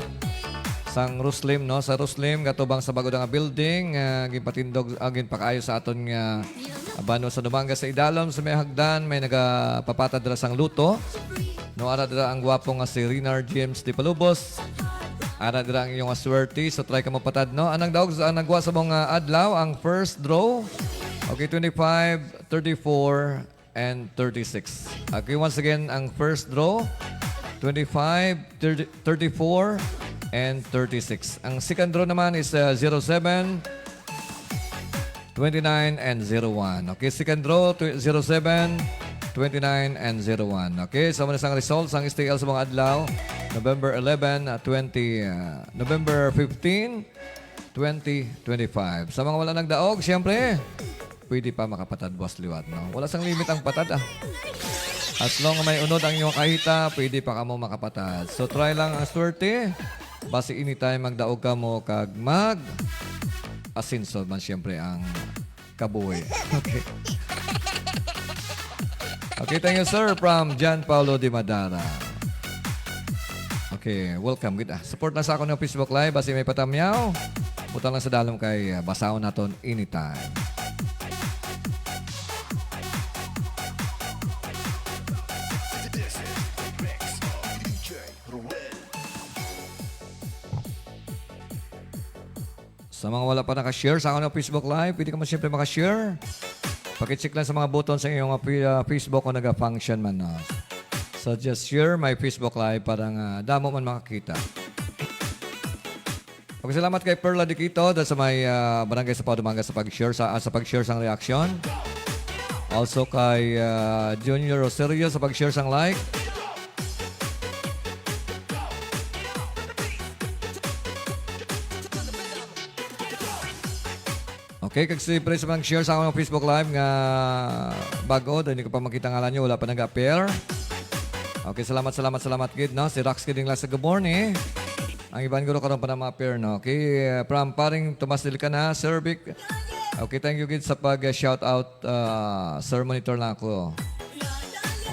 sang Ruslim, no? Sa Ruslim, katubang sa bag-o nga building, ah, ginpatindog, ah, ginpakaayo sa aton nga bano sa Dumangas sa idalom, sa may hagdan, may nagapapatad dira sang luto. No, ara dira ang gwapo nga si Rinar James Di Palubos. Ana dira ang inyong swerte. So, try ka mapatad, no? Anang daog sa nagwa sa mga adlaw, ang first draw. Okay, twenty-five, thirty-four, and thirty-six. Okay, once again, ang first draw, twenty-five, thirty, thirty-four, and thirty-six. Ang second draw naman is uh, zero seven, twenty-nine, and zero one. Okay, second draw, tw- zero seven, twenty-nine, and zero one. Okay, so muna sang results ang S T L sa mga adlaw, November eleven, uh, twenty, uh, November fifteen, twenty twenty-five. Sa mga wala nagdaog, siyempre, pwede pa makapatad buwas liwat, no? Wala sang limit ang patad, ah. As long may unod ang inyong kahita, pwede pa kamo makapatad. So, try lang ang swerte. Basi anytime magdaog kamo kag mag asenso man siyempre ang kabuhi. Okay. Okay, thank you, sir, from John Paulo de Madara. Okay, welcome. Good. Ah, support lang sa akon nga Facebook Live. Basi may patamyaw, butang lang sa dalom kay ah, basahon naton anytime. Sa mga wala pa naka-share sa akon Facebook Live, pwede ka man siyempre maka-share. Pakicheck lang sa mga button sa inyong ah, pi- ah, Facebook kung naga-function man. No? So just share my Facebook Live para nga damo man makakita. Pagkasalamat kay Perla Diquito da sa may ah, barangay sa Padumangas sa pag-share sa, ah, sa pag-share sang reaction. Also kay ah, Junior Rosario sa pag-share sang like. Okay, kag siyempre sa mga share sa akong Facebook Live nga bago, dahil hindi ko pa makita ngalan niyo, wala pa nag-appear. Okay, salamat, salamat, salamat gid, no? Si Rax Kiding lang sa good morning. Ang iban guro karon pa na ma-appear, no? Okay, uh, from paring Tomas Dilcana, Sir Vic. Okay, thank you gid sa pag-shout out, uh, Sir Monitor lang ako.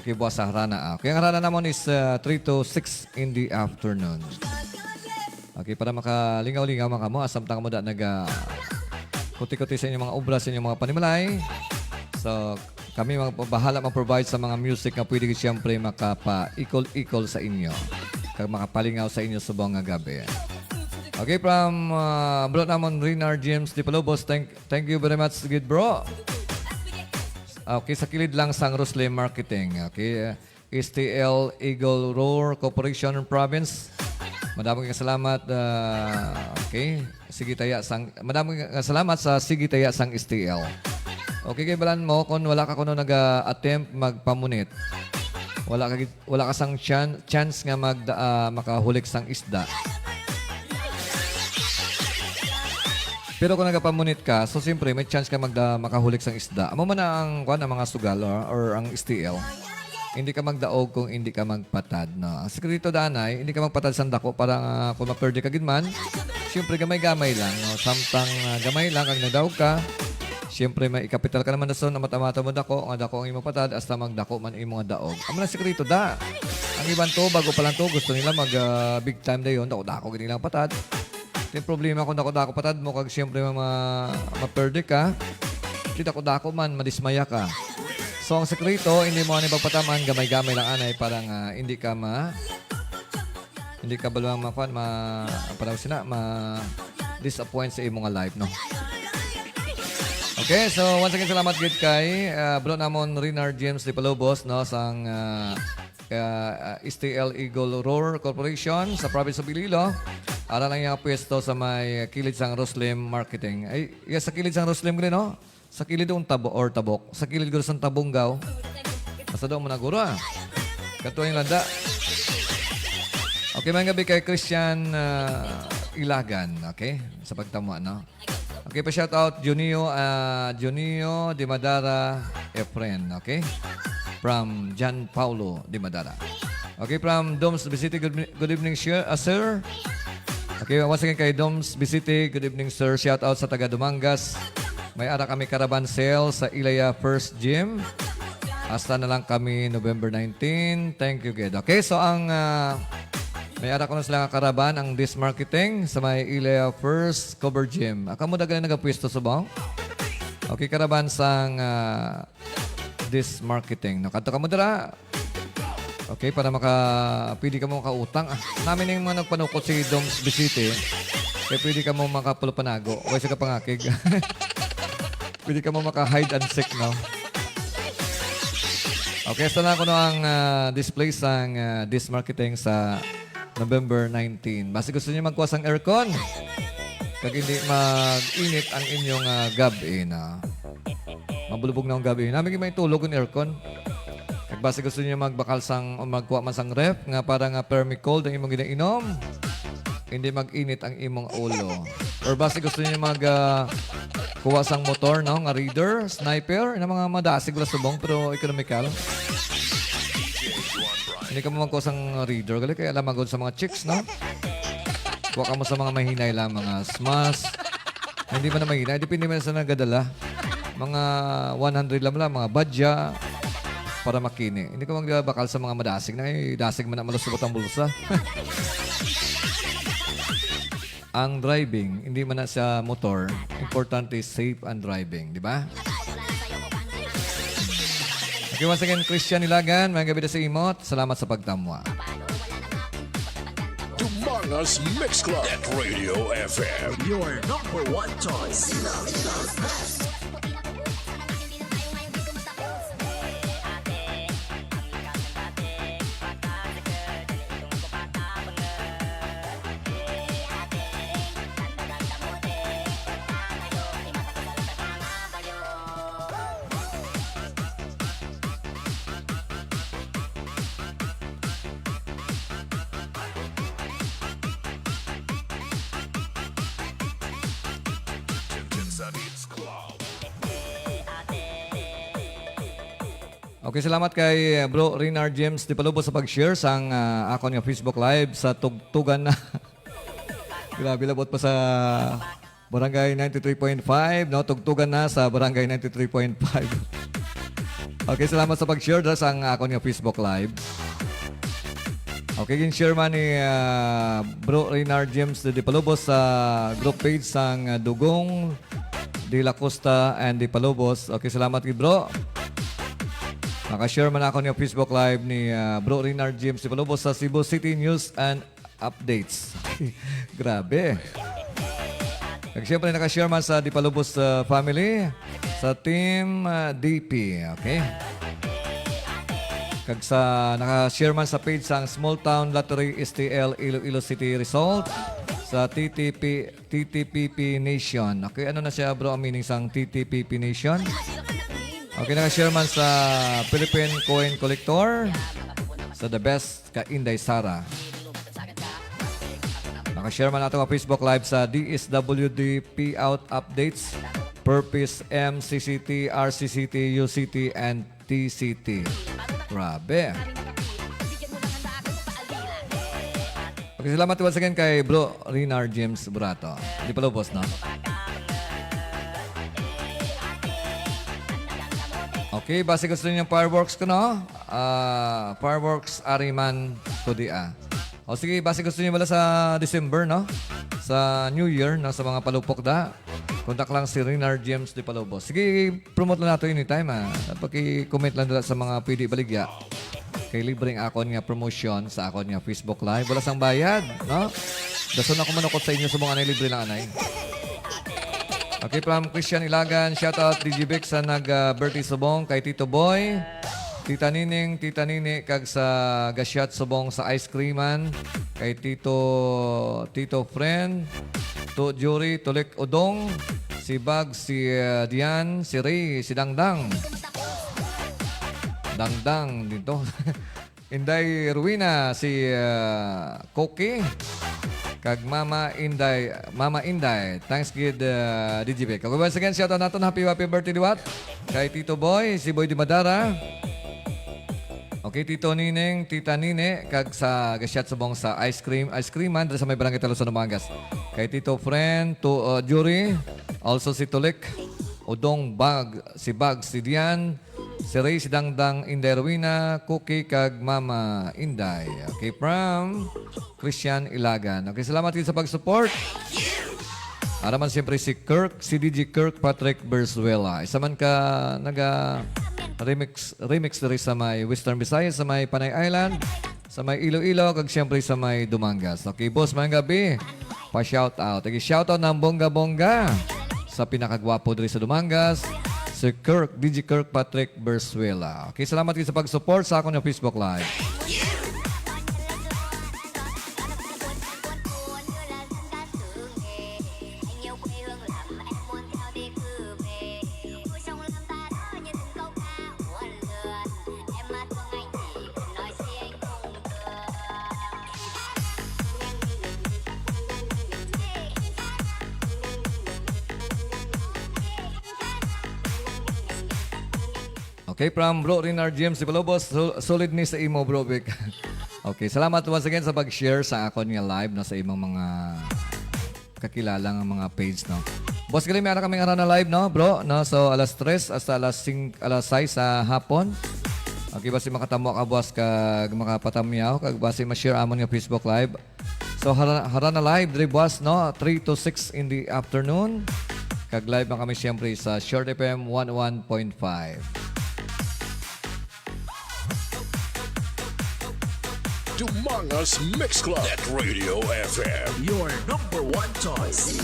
Okay, buwas sa harana, ah. Okay, ang harana namon is uh, three to six in the afternoon. Okay, para makalingaw-lingaw man kamo, samtang mo da naga kuti-kuti sa inyong mga obra, sa inyong mga panimalay. So, kami mga bahala mag-provide sa mga music nga pwede siyempre makapaikol-ikol sa inyo. Kag makapalingaw sa inyo subong nga gabi. Okay, from uh, bro namon Renar James Di Palubos, thank thank you very much, good bro. Okay, sa kilid lang sang Rosle Marketing. Okay, S T L Eagle Roar Corporation Province. Madamo nga salamat. Ah, okay. Sige taya sang madamo nga salamat sa Sige taya sang S T L. Okay, kay balan mo kung wala ka kuno naga-attempt magpamunit. Wala ka gid- wala ka sang chan- chance nga mag ah, makahulik sang isda. Pero kung nagapamunit ka, so siyempre may chance ka magda makahulik sang isda. Amo man na ang kuan ang mga sugal or, or ang S T L. Hindi ka magdaog kung hindi ka magpatad, no? Ang sekreto danay, hindi ka magpatad sang dako para nga kung maperde ka gid man, siyempre gamay-gamay lang, no? Samtang ah, gamay lang kag nadaog ka, siyempre may ikapital ka naman na son, amat-amata mo dako, nga dako ang imo patad, hasta magdako man imo nga daog. Amo na sekreto da. Ang iban to, bago pa lang to, gusto nila mag ah, big time dayon, dako-dako gid nilang patad. Yung problema kung dako-dako patad mo kag siyempre ma ma- maperde ka, di dako-dako man madismaya ka. So ang sekreto, hindi mo ani pagpataman, gamay-gamay lang anay para nga hindi ka ma hindi ka balwang makuan ma ang panawag sina ma disappoint sa imo nga life, no? Okay, so once again salamat gid kay uh, bro namon Renar James Di Palubos, no, sang uh, uh, S T L Eagle Roar Corporation sa province of Iloilo. Ara lang yung pwesto sa may kilid sang Roslim Marketing. Ay, yes, sa kilid sang Roslim gani, no? Sa kilid ng tabo or tabok. Sa kilid guro sang tabunggaw. Basta daw mo na guro, ah. Katuwa yung landa. Okay, mga gabi kay Christian uh, Ilagan. Okay? Sa pagtamwa, no? Okay, pa shout out Junio, ah, Junio de Madara Efren, okay? From John Paulo de Madara. Okay, from Doms Visite, good, good evening, sir. Ah, sir. Okay, once again kay Doms Visite, good evening, sir. Shout out sa taga Dumangas. May ara kami caravan sale sa Ilaya First Gym. Hasta na lang kami November nineteen. Thank you, gid. Okay, so ang ah, may ara ko na sila nga caravan, ang Dis Marketing sa may Ilaya First Cover Gym. Ah, kamo dagan nagapwesto subong? Okay, caravan sang ah, Dis Marketing. No, kadto kamo dira. Okay, para maka, pwede ka mo makautang. Ah, namin yung mga nagpanukot si Doms Bisite. Kaya pwede ka mo makapulupanago. O sa kapangakig. Pwede ka mo maka-hide and seek, no? Okay, sa na ko no ang ah, display sang ah, Dis Marketing sa November nineteen. Basi gusto niyo magkuha sang aircon, kag hindi mag-init ang inyong ah, gab-i na. Mabulubog na ang gab-i. Namin may tulog ang aircon. Kag basi gusto niyo magbakal sang o magkuha man sang ref nga para nga permi cold ang imong ginainom, hindi mag-init ang imong ulo. Or basi gusto niyo mag ah, kuha sang motor, no, nga Raider, Sniper, na mga madasig wala subong pero economical. Hindi ka mo magkuha sang Raider, gali kaya alam agad sa mga chicks, no? Kuha ka mo sa mga mahinay lang, mga smas. Hindi man na mahinay, depende man sa nagadala. Mga one hundred lang lang, mga badya, para makini. Hindi ka magbakal sa mga madasig na, eh, dasig man na malusubot ang bulsa. Ang driving, hindi man na sa motor, importante safe ang driving, di ba? Okay, once again, Christian Ilagan, may gabi na sa imot. Salamat sa pagtamwa. Dumangas Mix Club at Radio F M. Your number one choice. Okay, salamat kay uh, Bro Renar James Di Palubo sa pag-share sang uh, akon nga Facebook Live sa tugtugan na. Grabe, labot pa sa Barangay ninety-three point five, no? Tugtugan na sa Barangay ninety-three point five. Okay, salamat sa pag-share dra sang akon nga Facebook Live. Okay, gin-share man ni ah, Bro Reynard James de Palubos sa group page sang ah, Dugong de la Costa and de Palubos. Okay, salamat gid, bro. Naka-share man ako niya Facebook Live ni ah, Bro Reynard James de Palubos sa Cebu City News and Updates. Grabe. Kag siyempre, naka-share man sa De Palubos ah, family, sa Team ah, D P. Okay? Kag sa naka-share man sa page sang Small Town Lottery S T L Iloilo City Result, sa T T P, T T P P Nation. Okay, ano na siya, bro, ang meaning sang T T P P Nation? Okay, naka-share man sa Philippine Coin Collector, sa The Best ka Inday Sara. Naka-share man ato ang Facebook Live sa D S W D payout updates, Purpose M C C T, R C C T, U C T, and T C T. Grabe. Okay, salamat once again kay Bro Reynard James Burato. Di pa lubos, no? Okay, basi gusto niyo ng fireworks ko, no? Ah, fireworks, ari man ko di, ah. O sige, basi gusto niyo wala sa December, no? Sa New Year, no? Sa mga palupok da. Kontak lang si Reynard James de Palobos. Sige, promote lang nato anytime, ah. Paki-comment lang dala sa mga pwede baligya. Kay libre ang akon nga promotion sa akon nga Facebook Live. Wala sang bayad, no? Dason ako manukot sa inyo, subong anay, libre lang anay. Okay, from Christian Ilagan, shout out D J Vic sa nag-birthday subong kay Tito Boy, Tita Nining, Tita Nini, kag sa gasyat subong sa ice cream man kay Tito, Tito Friend, To Jury, Tulik Udong, si Bag, si uh, Dian, si Ray, si Dangdang. Dangdang dito. Inday Ruina, si uh, Koki, kag Mama Inday, Mama Inday. Thanks gid uh, D J Vic. Okay, once again, shout out naton. Happy, happy birthday, Liwat. Kay Tito Boy, si Boy Di Madara. Okay, Tito Nineng, Tita Nine, kag sa gasyat subong sa ice cream, ice cream man, diri sa may barangay Talo sa Numangas. Kay Tito Friend, to uh, Jury, also si Tulik, Udong Bag, si Bag, si Dian, si Ray, si Dangdang, Inday Rowena, Cookie, kag Mama Inday. Okay, from Christian Ilagan. Okay, salamat gid sa pag-support. Ara man siyempre si Kirk, si D J Kirk Patrick Berzuela. Isa man ka naga Remix, remix diri sa may Western Visayas, sa may Panay Island, sa may Iloilo, kag siyempre sa may Dumangas. Okay, boss, mayong gabi. Pa-shout out. Okay, shout out ng bongga-bongga sa pinakagwapo diri sa Dumangas, si Kirk, D J Kirk Patrick Bersuela. Okay, salamat kayo sa pag-support sa akon nga Facebook Live. Okay, from Bro Renar James Sibalobos, su-, solid ni sa imo, Bro Vic. Okay, salamat once again sa pag-share sa akon nga live, no, sa imong mga kakilala nga mga page, no. Boss Glenn, may ara kami nga na live, no, bro, no? So, alas tres hasta alas singko, alas sais sa hapon. Okay, basi makatamo ka, boss, kag makapatamyaw, kag basi ma-share amon nga Facebook Live. So, hara, hara na live diri, boss, no? Three to six in the afternoon. Kag live man kami, siyempre, sa Short F M one oh one point five. Dumangas Mix Club at Radio F M. Your number one choice.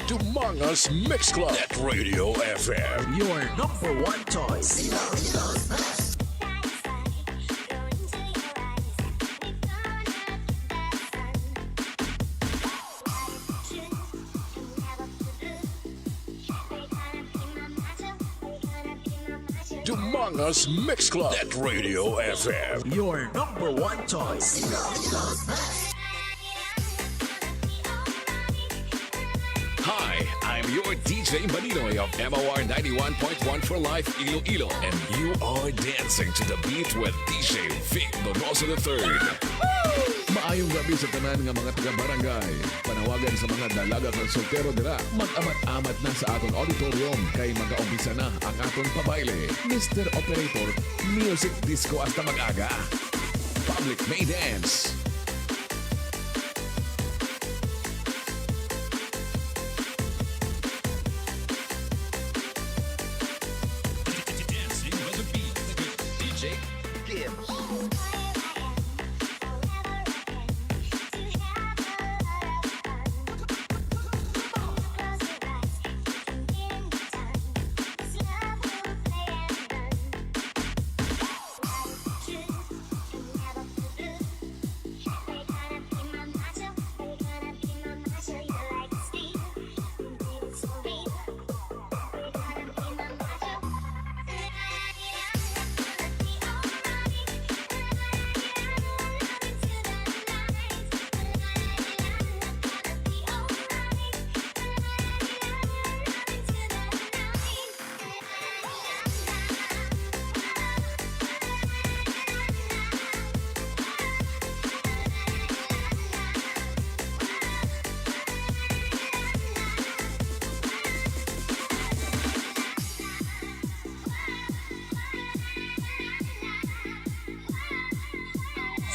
Dumangas Mix Club at Radio F M. Your number one choice. Dumangas Mix Club at Radio F M. Your number one choice. Hi, I'm your D J Maninoy of M O R ninety-one point one for Life Iloilo, and you are dancing to the beat with D J Vic Donoso the third. Maayong gabi sa tanan nga mga taga-barangay. Panawagan sa mga dalaga kag soltero dira, mag-amat-amat na sa aton auditorium kay magaumpisa na ang aton pabayle, Mister Operator, music disco hasta mag-aga. Public may dance. Dancing with the beat, the good D J Gibbs.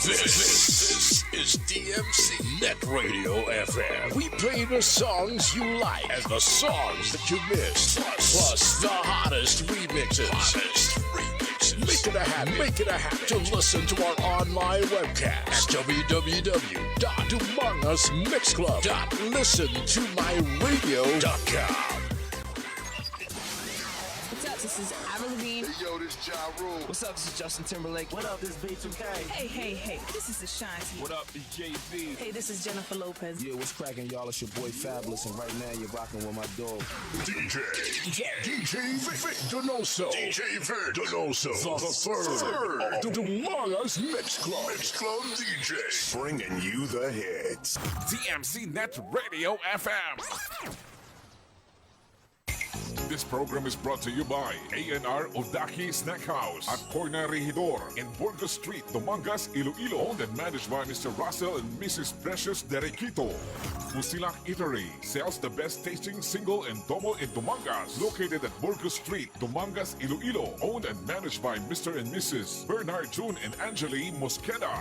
This is D M C Net Radio F M. We play the songs you like and the songs that you missed, plus, plus the hottest remixes. Hottest remixes. Make it a habit. Make it a habit to listen to our online webcast at w w w dot dumangas mix club dot listen to my radio dot com. What's up? This is Avril Lavigne. Hey, yo, this Ja Rule. What's up? This is Justin Timberlake. What up? This B two K. Hey, hey, hey. This is Ashanti. What up? It's Jay-Z. Hey, this is Jennifer Lopez. Yeah, what's cracking, y'all? It's your boy Fabulous, and right now you're rocking with my dog. D J. D J. D J Vic, Vic Donoso. D J Vic Donoso. The, the third. Of Dumanga's Mix Club. Mix Club D J. Bringing you the hits. D M C Net Radio F M. This program is brought to you by A and R Udaki Snack House at Corner Regidor in Burgos Street, Dumangas, Iloilo. Owned and managed by Mister Russell and Missus Precious Derequito. Fusilak Eatery sells the best tasting single and domo in Dumangas. Located at Burgos Street, Dumangas, Iloilo. Owned and managed by Mister and Missus Bernard June and Angeli Mosqueda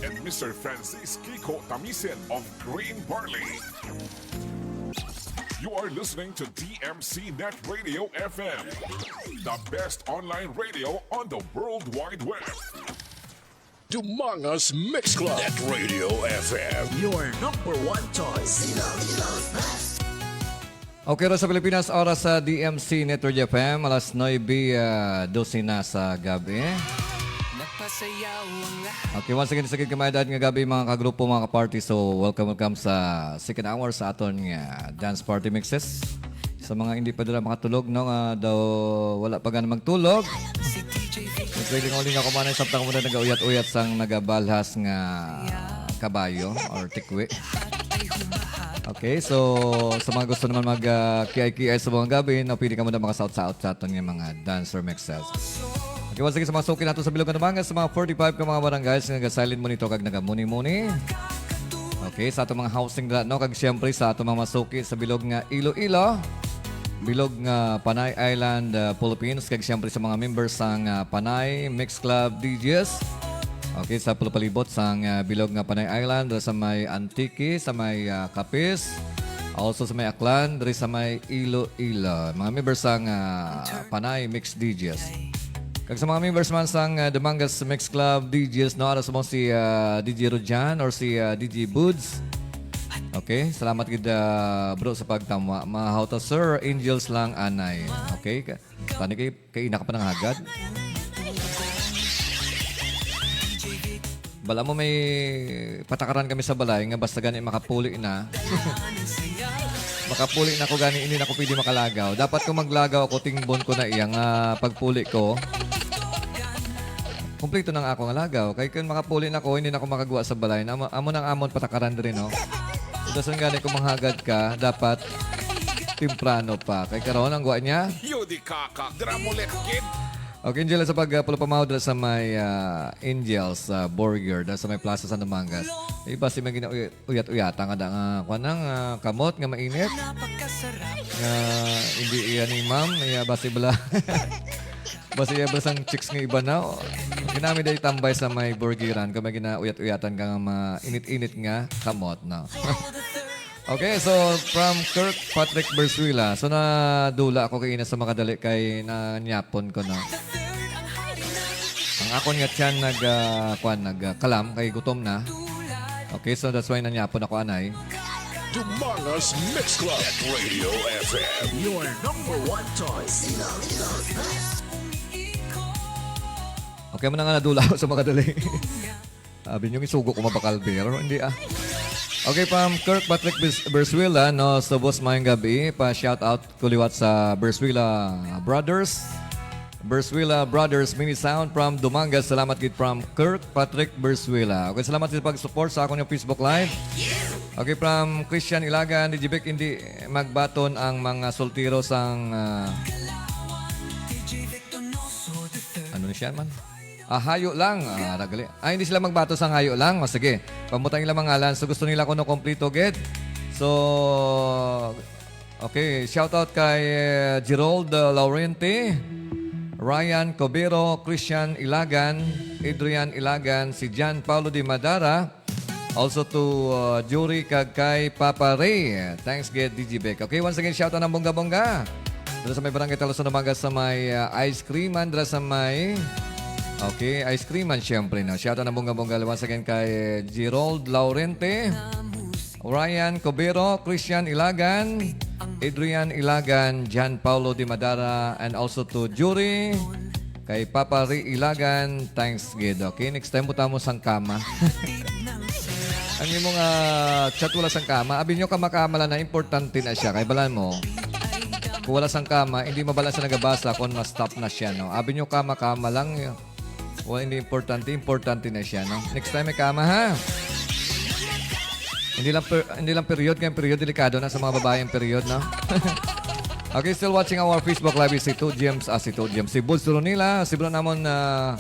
and Mister Francis Kiko Tamisen of Green Barley. You are listening to D M C Net Radio F M, the best online radio on the World Wide Web. Dumanga's Mix Club at Radio F M. Your number one choice. Okay, oras sa Pilipinas, oras sa D M C Net Radio F M, alas nuebe, ah, dose na sa gabi. Nagpasayaw ang lahat. Okay, once again, sa gid kamay nga gabi, mga kagrupo, mga kaparty. So, welcome, welcome sa second hour sa aton nga dance party mixes. Sa mga hindi pa dira makatulog, no, nga daw wala pa gani magtulog. Si D J Vic. Pwede nga uli nga kumanay, samtang mo na nagauyat-uyat sang nagabalhas nga kabayo or tikwi. Okay, so sa mga gusto naman mag, ah, kiay-kiay sa mga gabi, no, pwede ka mo na makasaot-saot sa aton nga mga dance or mixes. Okay, once again, sa mga suki nato sa bilog nga Dumangas, sa mga forty-five ka mga barangays nga nag-silent monitor kag nagamuni-muni. Okay, sa ato mga housing dira, no, kag siyempre sa ato mga masuki sa bilog nga Iloilo, bilog nga Panay Island, ah, Philippines, kag siyempre sa mga members sang, ah, Panay Mix Club D Js. Okay, sa palupalibot sang, ah, bilog nga Panay Island, sa may Antique, sa may, ah, Capiz, also sa may Aklan, diri sa may Iloilo. Mga members sang, ah, Panay Mix D Js. Kag sa mga members man sang, ah, Dumangas Mix Club D Js, no, ara sa mo si, ah, D J Rojan or si, ah, D J Boods. Okay, salamat gid, ah, bro, sa pagtamwa. Mahaw ta, sir, angels lang anay. Okay, ka-, tani kay, kay ina ka pa nang hagad. Bala mo may patakaran kami sa balay nga basta gani makapuli na. Makapuli na ko gani, hindi na ko pwede makalagaw. Dapat kung maglagaw ako, tingbon ko na iya nga pagpuli ko. Kompleto na nga ako nga lagaw. Kay kung makapuli na ko, hindi na ko makagwa sa balay. Na amo, amo nang amon patakaran diri, no? Dason gani kung manghagad ka, dapat temprano pa. Kay karon ang gwa niya. Yo di kaka, dramulet kid. Okay, Angela, sa pag, uh, pulapamaw dira sa may, ah, Angels, ah, Burger, dira sa may Plaza San Dumangas. Iba si may gina-, uyat-uyata nga da nga, kuwan na, nga kamot nga mainit. Nga hindi iya ni ma'am, iya basi bala. Basi iya bala sang chicks nga iba na. Kinami day tambay sa may burgeran kung may ginauyat-uyatan ka nga mainit-init nga kamot, no? Okay, so from Kirk Patrick Bersuila. So nadula ako kay ina sa makadali kay nanyapon ko, no? Ang akon nga tiyan nag, ah, kwan, nag, ah, kalam kay gutom na. Okay, so that's why nanyapon ako, anay. Dumangas Mix Club at Radio F M. Your number one choice. Okay, man nga nadula ako sa makadali. Abi nyo, isugo ko mabakal, pero hindi, ah. Okay, from Kirk Patrick Bes-, Bersuela, no, sa Boss, mayong gabi. Pa-shout out ko liwat sa Bersuela Brothers. Bersuela Brothers Mini Sound from Dumangas. Salamat gid from Kirk Patrick Bersuela. Okay, salamat sa pag-support sa akon nga Facebook Live. Okay, from Christian Ilagan, D J Vic, hindi magbaton ang mga soltero sang, ah, ano ni siya man? Ah, hayo lang. Ah, ragali. Ay, hindi sila magbato sang hayo lang. O, sige. Pamutang ilang mga ngalan. So, gusto nila kuno kompleto gid. So, okay. Shout out kay, eh, Gerald, uh, Laurente, Ryan Cobero, Christian Ilagan, Adrian Ilagan, si John Paulo de Madara, also to, uh, Jury kag kay Papa Ray. Thanks gid, D J Vic. Okay, once again, shout out ng bongga-bongga. Dito sa may barangay Talusan Umaga sa may, uh, ice cream man, dira sa may, okay, ice cream man, syempre, no? Shout out ng bongga-bongga once again kay Gerald Laurente, Ryan Cobero, Christian Ilagan, Adrian Ilagan, John Paulo de Madara, and also to Jury. Kay Papa Ri Ilagan, thanks gid. Okay, next time buta mo sang kama. Ang imo nga chat wala sang kama, abi nyo kama-kama lang na importante na siya. Kay balan mo, kung wala sang kama, hindi mabala sa nagabasa kung ma-stop na siya, no? Abi nyo kama-kama lang, y-, wala, hindi importante, importante na siya, no? Next time may kama, ha? Hindi lang per-, hindi lang period, kay ang period delikado na sa mga babae ang period, no? Okay, still watching our Facebook Live is si Two Gems, ah, si Two Gems, si Buds Ronila, si bro namon, ah,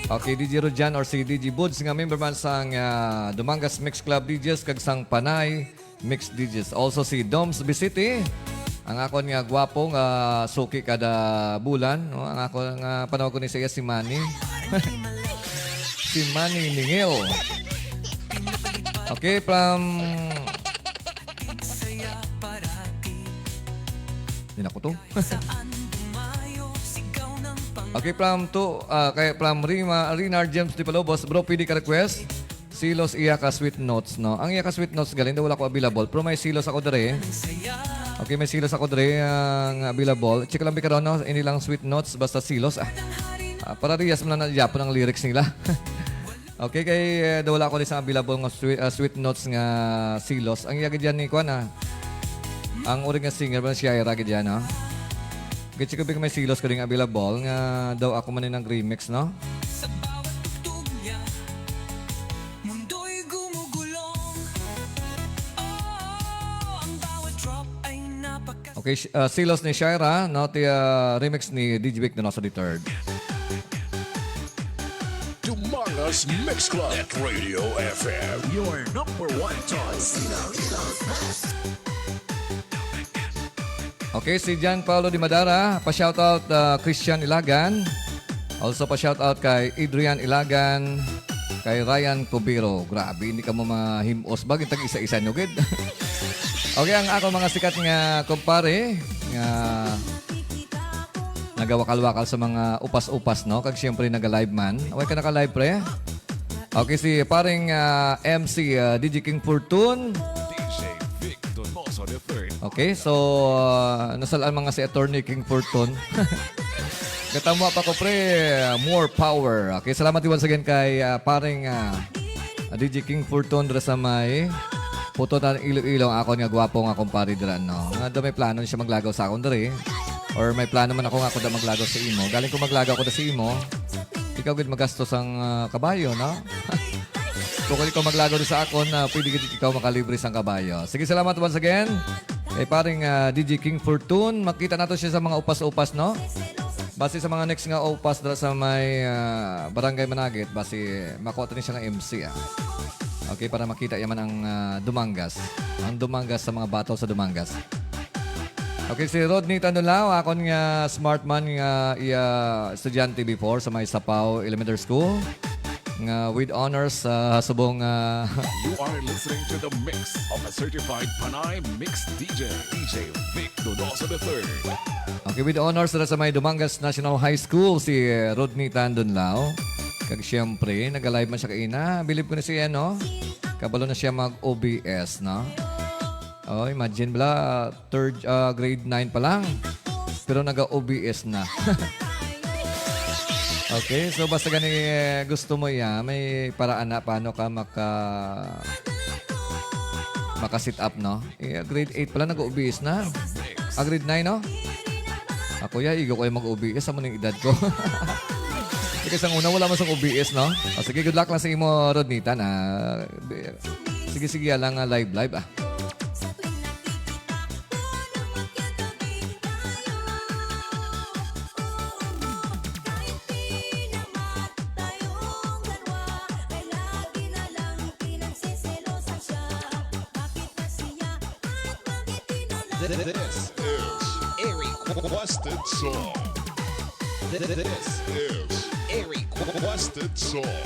okay, D J Rojan or si D J Buds nga member man sang, ah, Dumangas Mix Club D Js kag sang Panay Mix D Js. Also si Doms Bisiti, ang akon nga gwapo nga suki kada bulan, no? Ang akon nga panawag ko ni sa iya si Manny. Si Manny Mingil. Okay, from, yun ako to. Okay, from to, ah, kay, from Rima, Rinar James Di Palobos, bro, pwede ka request? Silos iya ka sweet notes, no? Ang iya ka sweet notes, galing daw wala ko available, pero may silos ako dere. Okay, may silos ako dere ang available. Check lang, bikaron, no? Inilang sweet notes, basta silos, ah. Ah, para riyas man na yapon ang lyrics nila. Okay, kay, eh, daw wala ko di sa available nga sweet, ah, sweet notes nga silos. Ang iya gid yan ni kuan, ah. Ang uri nga singer ba siya, ira gid yan, no? Gitsi ko big may silos ko ding available nga daw ako man yung nag-remix, no? Sa bawat tugtog niya, mundo'y gumugulong. Oh, ang bawat drop ay napaka- Okay, sh-, ah, silos ni Shaira, no? Ti, ah, remix ni D J Vic Donoso the third. Dumangas Mix Club at Radio F M. Your number one choice. Okay, si John Paulo Di Madara, pa-shoutout, ah, Christian Ilagan. Also pa-shoutout kay Adrian Ilagan, kay Ryan Cubero. Grabe, hindi ka mo mahimos. Bagay tag isa-isa nyo, gid. Okay, ang ako mga sikat nga kumpare, nga nagawakal-wakal sa mga upas-upas, no? Kag siyempre, naga-live man. Away ka naka-live, pre? Okay, si paring, ah, M C, ah, D J King Fortune. D J Okay, so, ah, nasalaan man nga si Attorney King Fortune. Katamo pa ko, pre. More power. Okay, salamat once again kay, ah, paring, ah, D J King Fortune dira sa may Puto ng Iloilo, ang akon nga gwapo nga kumpare dira, no? Nga daw may plano siya maglagaw sa akon diri. Or may plano man ako nga ako daw maglagaw sa imo. Galing ko maglagaw ko na sa imo, ikaw gid magastos ang, ah, kabayo, no? Kung ikaw maglagaw sa akon, ah, pwede gid ikaw makalibre sang kabayo. Sige, salamat once again kay paring, ah, D J King Fortune. Makita nato siya sa mga upas-upas, no? Basi sa mga next nga upas dira sa may, ah, Barangay Managit, basi makuha tani siya nga M C, ah. Okay, para makita yaman ang, ah, Dumangas. Ang Dumangas sa mga bato sa Dumangas. Okay, si Rodney Tanulao, akon nga smart man nga iya estudyante before sa may Sapao Elementary School, nga with honors sa subong, ah, You are listening to the mix of a certified Panay Mix D J, D J Vic Dodoso the third. Okay, with honors dira sa may Dumangas National High School, si, eh, Rodney Tandon Lao. Kag siyempre, nag-live man siya kaina. Bilib ko na siya, no? Kabalo na siya mag-O B S, no? Oh, imagine bala, third, ah, grade nine pa lang. Pero naga-O B S na. Okay, so basta gani, eh, gusto mo ya, may paraan na paano ka maka, maka-sit up, no? Eh, grade eight pa lang, nag-O B S na. Ah, grade nine, no? Ako ya, igo ko yung mag-O B S, sa muning edad ko. Sige, sang una, wala man sang O B S, no? O, sige, good luck lang sa imo, Rodnita, na. Sige, sige, lang, ah, live, live, ah. This is a requested song. This is a requested song.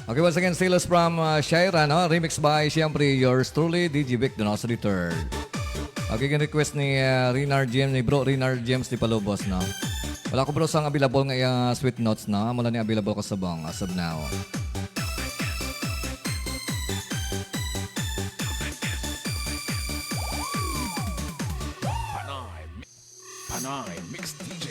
Okay, once again, Silas from, uh, Shaira, no? Remix by, siyempre, yours truly, D J Vic Donoso the third. Okay, gin-request ni, uh, Renar James, ni Bro Renar James ni Palubos, no? Wala ko, bro, sang available nga iya Sweet Notes, no? Amo lang ni available ko subong as of now. Panay, Panay Mix D J.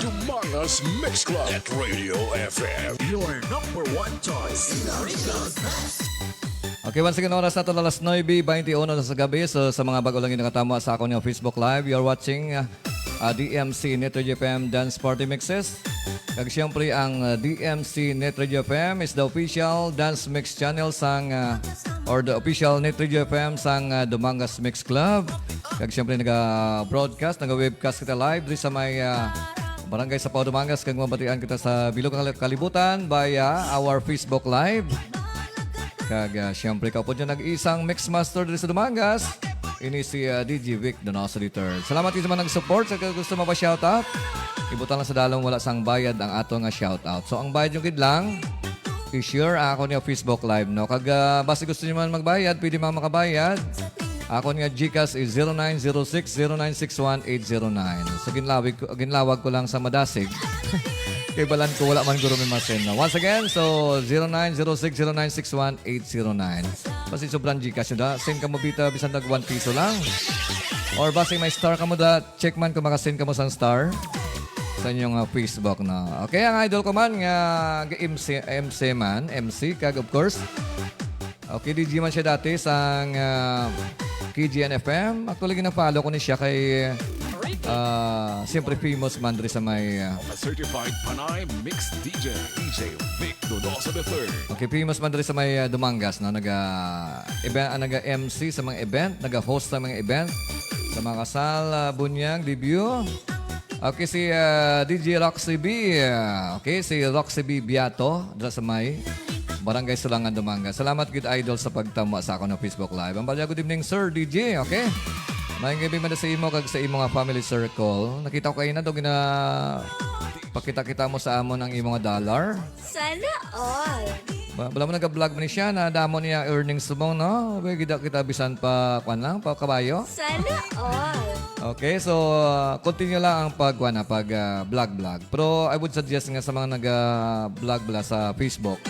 Dumangas Mix Club at Radio F M. Your number one choice. Okay, once again, oras nato alas nuebe beintiuno na sa gabi. So, sa mga bago lang yung nakatama sa akon nga Facebook Live, you're watching, uh, uh, D M C Net Radio F M Dance Party Mixes. Kag siyempre, ang, uh, D M C Net Radio F M is the official dance mix channel sang, uh, or the official Net Radio F M sang, uh, Dumangas Mix Club. Kag siyempre, naga-broadcast, naga-webcast kita live diri sa may, uh, Barangay Sapao, Dumangas, kag mabatian kita sa bilog nga kalibutan via our Facebook Live. Kag, ah, siyempre, kaupod niya nag-isang mix master diri sa Dumangas. Ini si, ah, D J Vic Donoso the third. Salamat kayo sa mga nag-support. Sa gusto mo ba shoutout? Ibutang lang sa dalom, wala sang bayad ang ato nga shoutout. So, ang bayad yung gid lang, i-share ang ako niya Facebook Live, no? Kag, ah, basta gusto niyo man magbayad, pwede man makabayad. Akon nga GCash is zero nine zero six zero nine six one eight zero nine. So, ginlawig ko, ginlawag ko lang sa madasig. Kay balan ko, wala man guro may masin, no? Once again, so, zero nine zero six zero nine six one eight zero nine. Basi sobrang GCash nyo da. Send ka mo bita, bisan tag one piso lang. Or basi may star ka mo da, check man kung makasend ka mo sang star sa inyong, ah, Facebook, no? Okay, ang idol ko man nga M C, M C man, M C, kag of course, okay, D J man siya dati sang, ah, K G N F M. Actually, gina-follow ko ni siya kay, ah, siyempre famous man diri sa may, ah, A certified Panay Mix D J, D J Vic Dodoso the third. Okay, famous man diri sa may, ah, Dumangas, no? Naga, event, ah, naga-M C sa mga event, naga-host sa mga event, sa mga kasal, ah, bunyag, debut. Okay, si, ah, D J Roxy B. Ah, okay, si Roxy B Biato, dira sa may Barangay Sulangan, Dumangas. Salamat, good idol, sa pagtama sa akon nga Facebook Live. Ang balya, good evening, Sir D J. Okay? May gabi man sa imo kag sa imo nga family circle. Nakita ko kayo na, daw gina-, pakita-kita mo sa amon ang imo nga dollar. Sana all. Wa-, wala mo nag-vlog man siya, na damo niya earnings subong, no? Pwede kita, kita bisan pa, kwan lang, pa kabayo. Sana all. Okay, so, uh, continue lang ang pag, kwan, ah, pag, ah, vlog-vlog. Pero I would suggest nga sa mga nag, ah, vlog bala sa Facebook.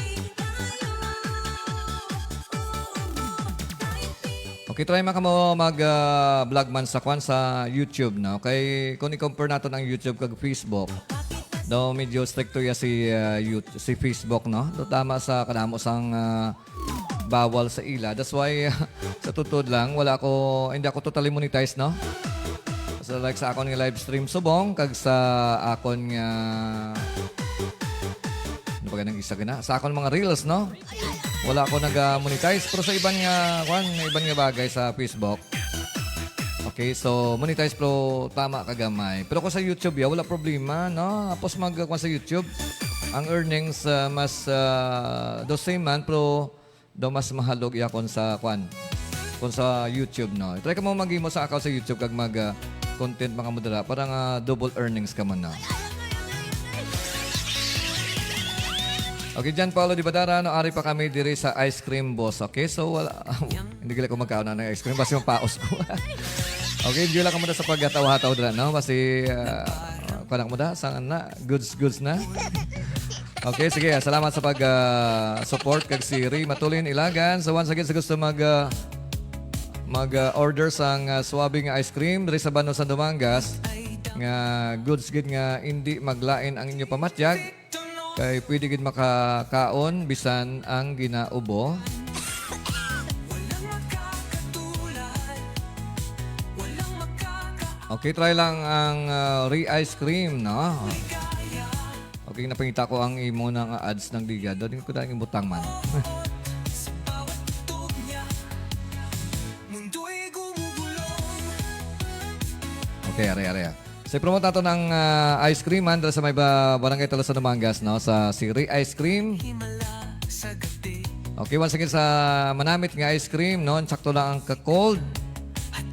Okay, try man kamo mag, ah, vlog man sa kwan sa YouTube, no? Kay kung i-compare naton ang YouTube kag Facebook, daw medyo stricto ya si, ah, Yout-, si Facebook, no? Do tama sa kadamo sang, ah, bawal sa ila. That's why, sa totoo lang, wala ako, hindi ako totally monetized, no? So, like sa akon nga live stream subong, kag sa akon nga, ano ba ganang isa gina? Sa akon mga reels, no? Wala ako nag-monetize, pero sa iban nga, kwan, iban nga bagay sa Facebook. Okay, so monetize pero tama ka gamay. Pero kung sa YouTube, ya, wala problema, no? Tapos mag, kwan sa YouTube, ang earnings, ah, mas, ah, the same man, pero daw mas mahalog iya kung sa, kwan, kung sa YouTube, no? Try ka mo mag-imo sa account sa YouTube kag mag, ah, content mga mudara para nga double earnings ka man na. Okay, John Paulo di Badara, no, ari pa kami diri sa ice cream, boss. Okay, so wala, hindi gali ko magkaon na ng ice cream, basi mapaos ko. Okay, enjoy lang ka muna sa pagkatawa-hataw dira, no? Basi, ah, kuha na ka muna, sa na, goods, goods na. Okay, sige, salamat sa pag, ah, support kag si Ray Matulin Ilagan. So once again, sa gusto mag, ah, mag, ah, order sang, ah, suabe nga ice cream diri sa Bano, San Dumangas, nga goods gid nga indi maglain ang inyo pamatyag. Kay pwede gid makakaon bisan ang ginaubo. Okay, try lang ang, ah, Ray ice cream, no? Okay, napangita ko ang imo na nga ads ng Liga. Daw din ko dahil butang man. Okay, are, are. So, i-promote nato ng, ah, ice cream man dira sa may ba-, Barangay Tolosan, Dumangas, no? Sa Siri Ice Cream. Okay, once again, sa manamit nga ice cream, no? Sakto lang ang ka-cold.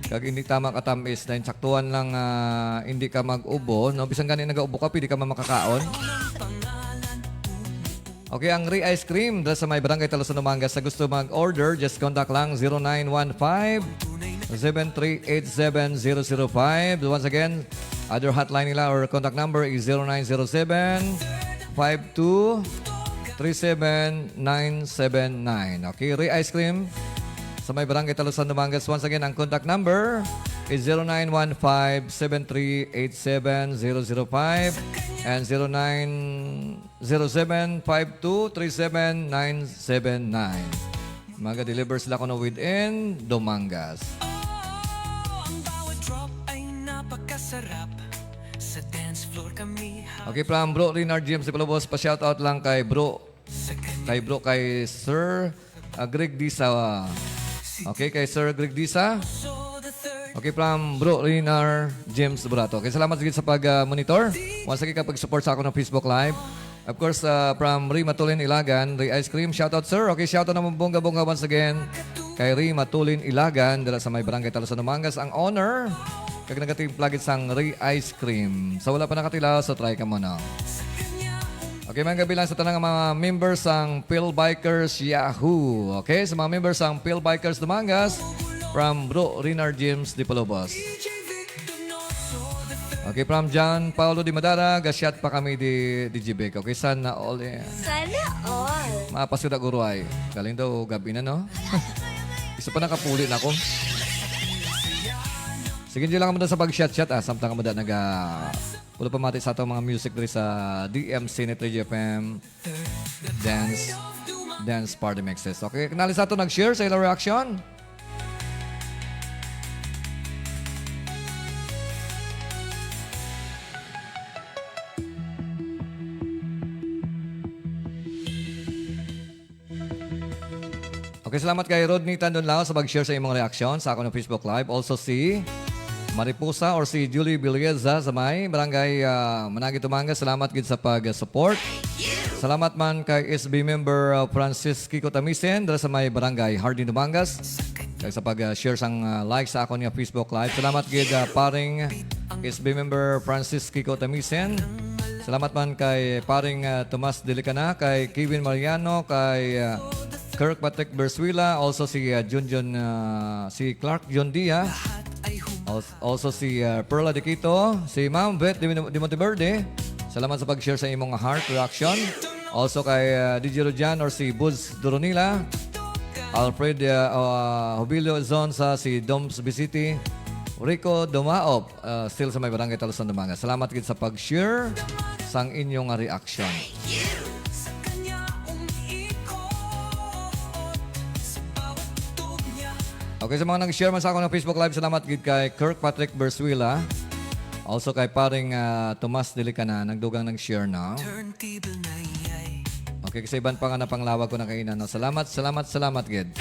Kag hindi tama katamis, na insaktuhan lang, ah, hindi ka mag-ubo, no? Bisan gani nag-ubo ka, pwede ka man makakaon. Okay, ang Ray Ice Cream, dira sa may Barangay Talosan, Dumangas. Sa gusto mag-order, just contact lang zero nine one five, seven three eight seven, zero zero five. Once again, other hotline nila or contact number is zero nine zero seven, five two, three seven nine seven nine. Okay, Ray Ice Cream sa may Barangay Talosan, Dumangas. Once again, ang contact number is zero nine one five, seven three eight seven, zero zero five and zero nine zero seven five two three seven nine seven nine. Maga-deliver sila kuno within Dumangas. Oh, ang bawat drop ay napakasarap. Sa dance floor kami ha- Okay, from Bro Reynard James de Palobos, pa-shoutout lang kay Bro, sa kanya kay Bro, kay Sir, ah, Greg Disa. Okay, kay Sir Greg Disa. So the third Okay, from Bro Reynard James Burato. Okay, salamat gid sa pag, ah, monitor. Once again, kapag support sa akon Facebook Live. Of course, uh, from Ray Matulin Ilagan, Ray Ice Cream. Shoutout, sir. Okay, shoutout naman bongga-bongga once again kay Ray Matulin Ilagan, dira sa may Barangay Talosan, Dumangas, ang owner. Kag nagatimpla gid sang Ray Ice Cream. Sa wala pa nakatilaw, so try ka muna. Okay, mga gabi lang sa tanang mga members sang Phil Bikers Yahoo. Okay, sa mga members sang Phil Bikers Dumangas, from Bro Reynard James de Palobos. Okay, from John Paulo de Madara, ga-shot pa kami di, di G B K. Okay, sana all, eh. Sana all. Mapas ko na, guro, ay. Galing daw, gabi na, no? Isa pa nakapuli na ako. Sige, di lang kamo sa pag-shot-shot, ah. Samtang kamo da naga-, wala pa mati sa atong mga music diri sa D M C Net Radio F M. Dance, dance party mixes. Okay, kanali sa ato nag-share sa ilang reaction. Okay, salamat kay Rodney Tandonlao sa pag-share sa imong reaksyon sa akong Facebook Live. Also si Mariposa or si Julie Bilieza sa may Barangay, ah, Managit, Dumangas. Salamat gid sa pag-support. Salamat man kay S B member, ah, Francis Kiko Tamisen dira sa may Barangay Hardin, Dumangas. Kag sa pag-share sang, ah, like sa akon nga Facebook Live. Salamat gid, ah, paring S B member Francis Kiko Tamisen. Salamat man kay paring, ah, Tomas Delicana, kay Kevin Mariano, kay, ah, Kirkpatrick Bersuila, also si, ah, Junjun, ah, si Clark John Dia, als-, also si, ah, Perla Diquito, si Ma'am Beth de, de Monteverde. Salamat sa pag-share sa imong heart reaction. Also kay, ah, D J Rojan or si Buz Doronila, Alfred, ah, ah, Jubilio Zonza, si Doms Bisiti, Rico Dumaop, ah, still sa may Barangay Talusan, Dumangas. Salamat gid sa pag-share sang inyo nga reaction. Okay, sa mga nag-share man sa akong Facebook Live, salamat gid kay Kirkpatrick Bersuila. Also kay paring, ah, Tomas Delicana, nagdugang nag-share na. Okay, kasi iban pa nga napanglawag ko na kaina, no? Salamat, salamat, salamat gid.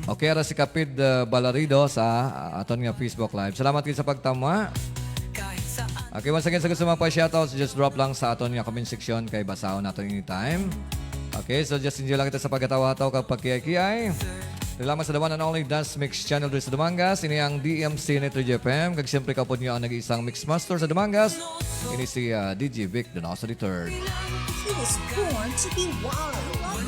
Okay, ara si Kapid, uh, Balarido sa, uh, aton nga Facebook Live. Salamat gid sa pagtama. Okay, once again, sa gusto magpa-shoutouts, just drop lang sa aton nga comment section kay basahon naton anytime. Okay, so just enjoy lang kita sa pagkatawa-tawa kag pagkiay-kiay. Diri lamang sa the one and only Dance Mix Channel diri sa Dumangas. Ini ang D M C Net Radio F M. Kag siyempre, kaupod niyo ang nag-iisang mix master sa Dumangas. Ini si, uh, D J Vic Donoso the third. He was born to be wild,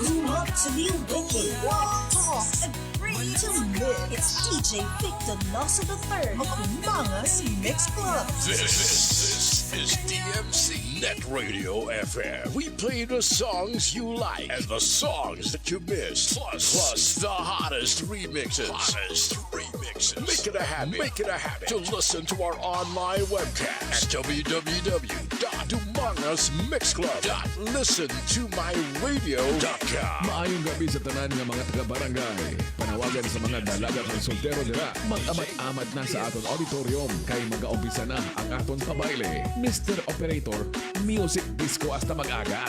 grew up to be wicked, wild, tough, and free to live. It's D J Victor Lasso the third of Mangas Mix Club. This is D M C Net Radio F M. We play the songs you like and the songs that you miss, plus, plus the hottest remixes. Hottest remixes. Make it a habit. Make it a habit to listen to our online webcast at W W W dot dumangas mix club dot listen to my radio dot com. Maayong gabi sa tanan nga mga taga-barangay. Panawagan sa mga dalaga kag soltero dira. Mag-amat-amat na sa aton auditorium kay magaumpisa na ang aton pabayle. Mister Operator, music disco hasta mag-aga.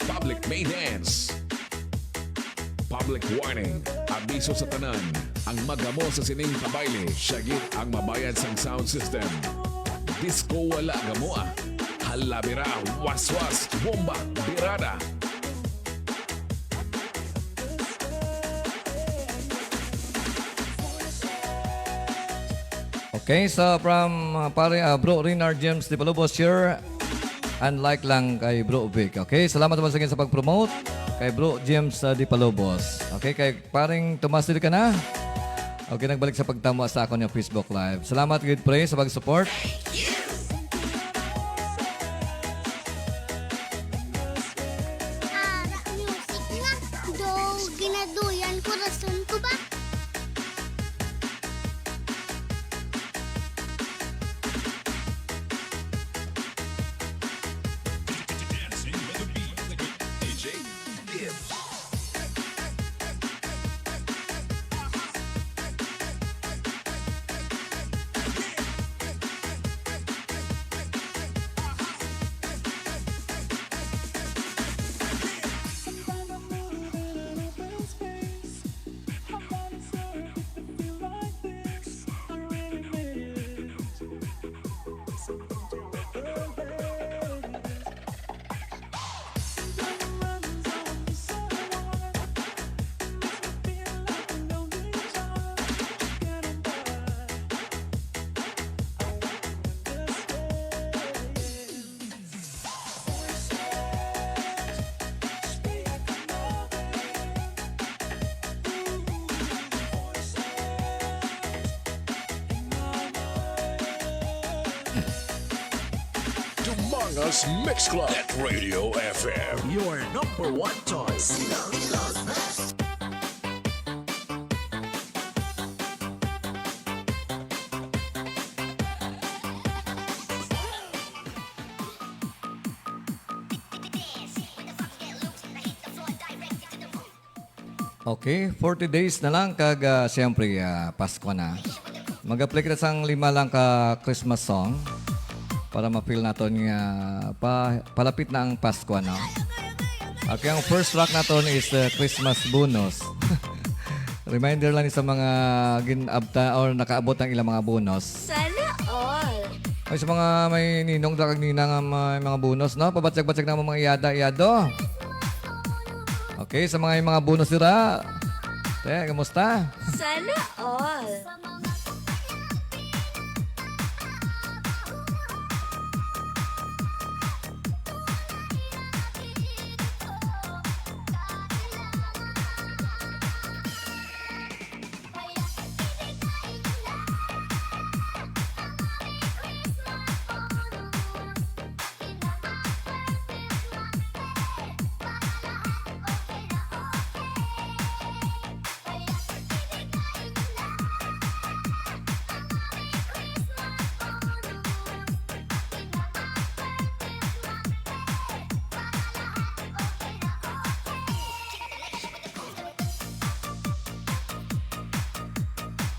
Public maintenance. Public warning. Abiso sa tanan. Ang magamo sa sining pabayle, siya gid ang mabayad sang sound system. Disco wala gamoa. Halabira, waswas, bomba, birada. Okay, so from, uh, pare, uh, Bro Renar James Di Palubos, share and like lang kay Bro Vic. Okay, salamat naman sa inyo sa pag-promote kay Bro James, uh, Di Palubos. Okay, kay paring Tomas Dili ka na. Okay, nagbalik sa pagtamo sa akon nga Facebook Live. Salamat gid, pre, sa pag-support. Ara, music nga. Do, ginaduyan ko, rason ko ba? Dumangas Mix Club at Radio F M. Your number one choice. Okay, forty days na lang kag, ah, siyempre, ah, Pasko na. Mag-play kita sang lima lang ka Christmas song para ma-feel naton nga pa-, palapit na ang Pasko, no? Okay, ang first track naton is, ah, Christmas Bonus. Reminder lang ni sa mga gin-abta or nakaabot ang ilang mga bonus. Sana all. Ay, sa mga may ninong, da kag ninang nga may mga bonus, no? Pabatyag-batyag na mo mga iyada, iyado. Okay, sa mga, mga bonus dira. Te, kumusta? Sana all. Sa mga pagkayapin na ako.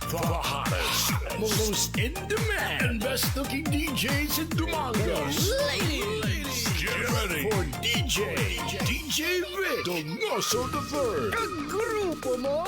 The hottest, most in demand, and best looking D Js in Dumangas. Ladies, get ready for D J, D J Vic Donoso the third. Kagrupo mo!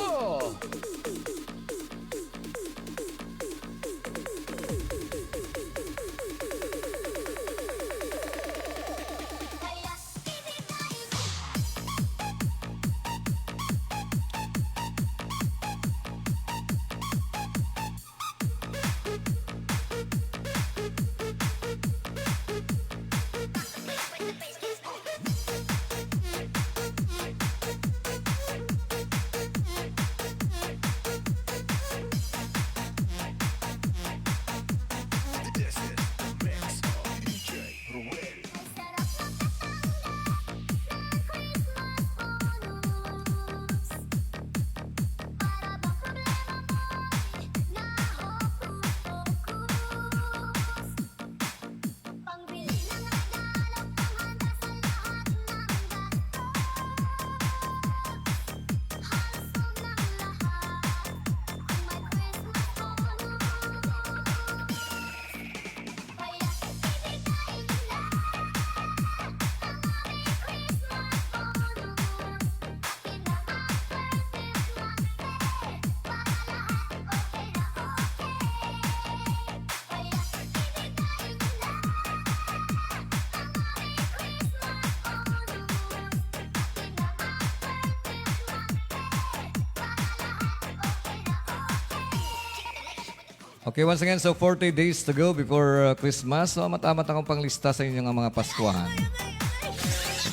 Okay, once again, so forty days to go before uh, Christmas. So, amat-amat akong panglista sa inyo nga mga Paskuhan.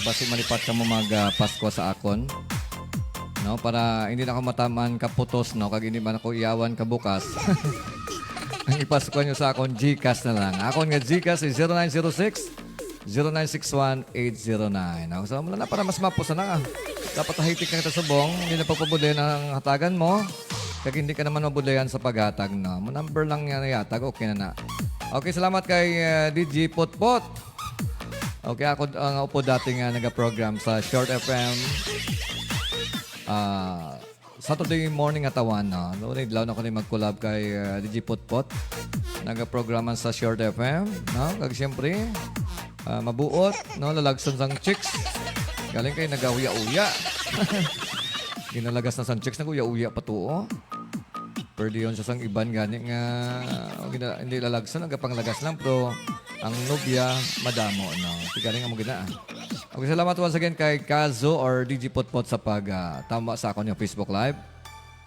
Basi malipat ka mo mag uh, Pasko sa akon. No, para hindi na ako mataman kaputos, no, kag hindi man ako iyawan kabukas. Ang ipaskuhan nyo sa akon, Gcash na lang. Akon nga Gcash is zero nine zero six, zero nine six one, eight zero nine. Ako sa mula na para mas mapusa na nga. Dapat hahitik na kita subong, hindi na pagpabudlay ang hatagan mo. Kag hindi ka naman mabudlayan sa paghatag, no? Mo number lang niya nayatag, okay na na. Okay, salamat kay uh, D J Potpot. Okay, ako ang upo dati nga nagaprogram sa Short F M. Ah, Saturday morning nga tawan, no? Noon, idlaw na ko ni mag-collab kay uh, D J Potpot. Nagaprograma sa Short F M, no? Kag siyempre, ah, mabuot, no? Lalagson sang chicks. Galing kay nagahuya-uya. Ginalagas na sang chicks, naguya-uya pa to, oh. Pwede yun sa sang iban gani nga oh, gina- hindi lalagson, nagapanglagas lang, pero ang nobya madamo, no? Tigaling mo gina. Okay, salamat once again kay Kazo or D J Potpot sa pag ah, tama sa akon yung Facebook Live.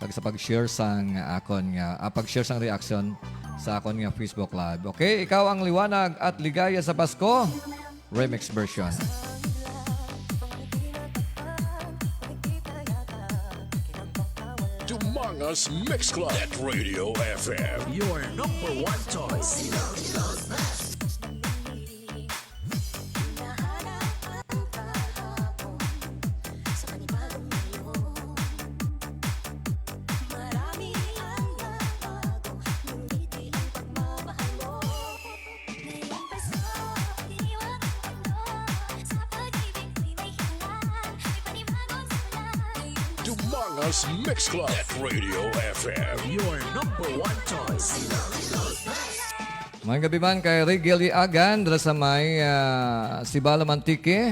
Kag sa pag-share sang akon nga ah, pag-share sang reaction sa akon nga Facebook Live. Okay, ikaw ang liwanag at ligaya sa Pasko. Remix version. Dumangas Mix Club at Radio F M. Your number one choice. Dumangas Mix Club at Radio F M. Your number one choice. Mga gabi man kay Ray Gilly Agan, dira sa may ah, Sibalo, Antique.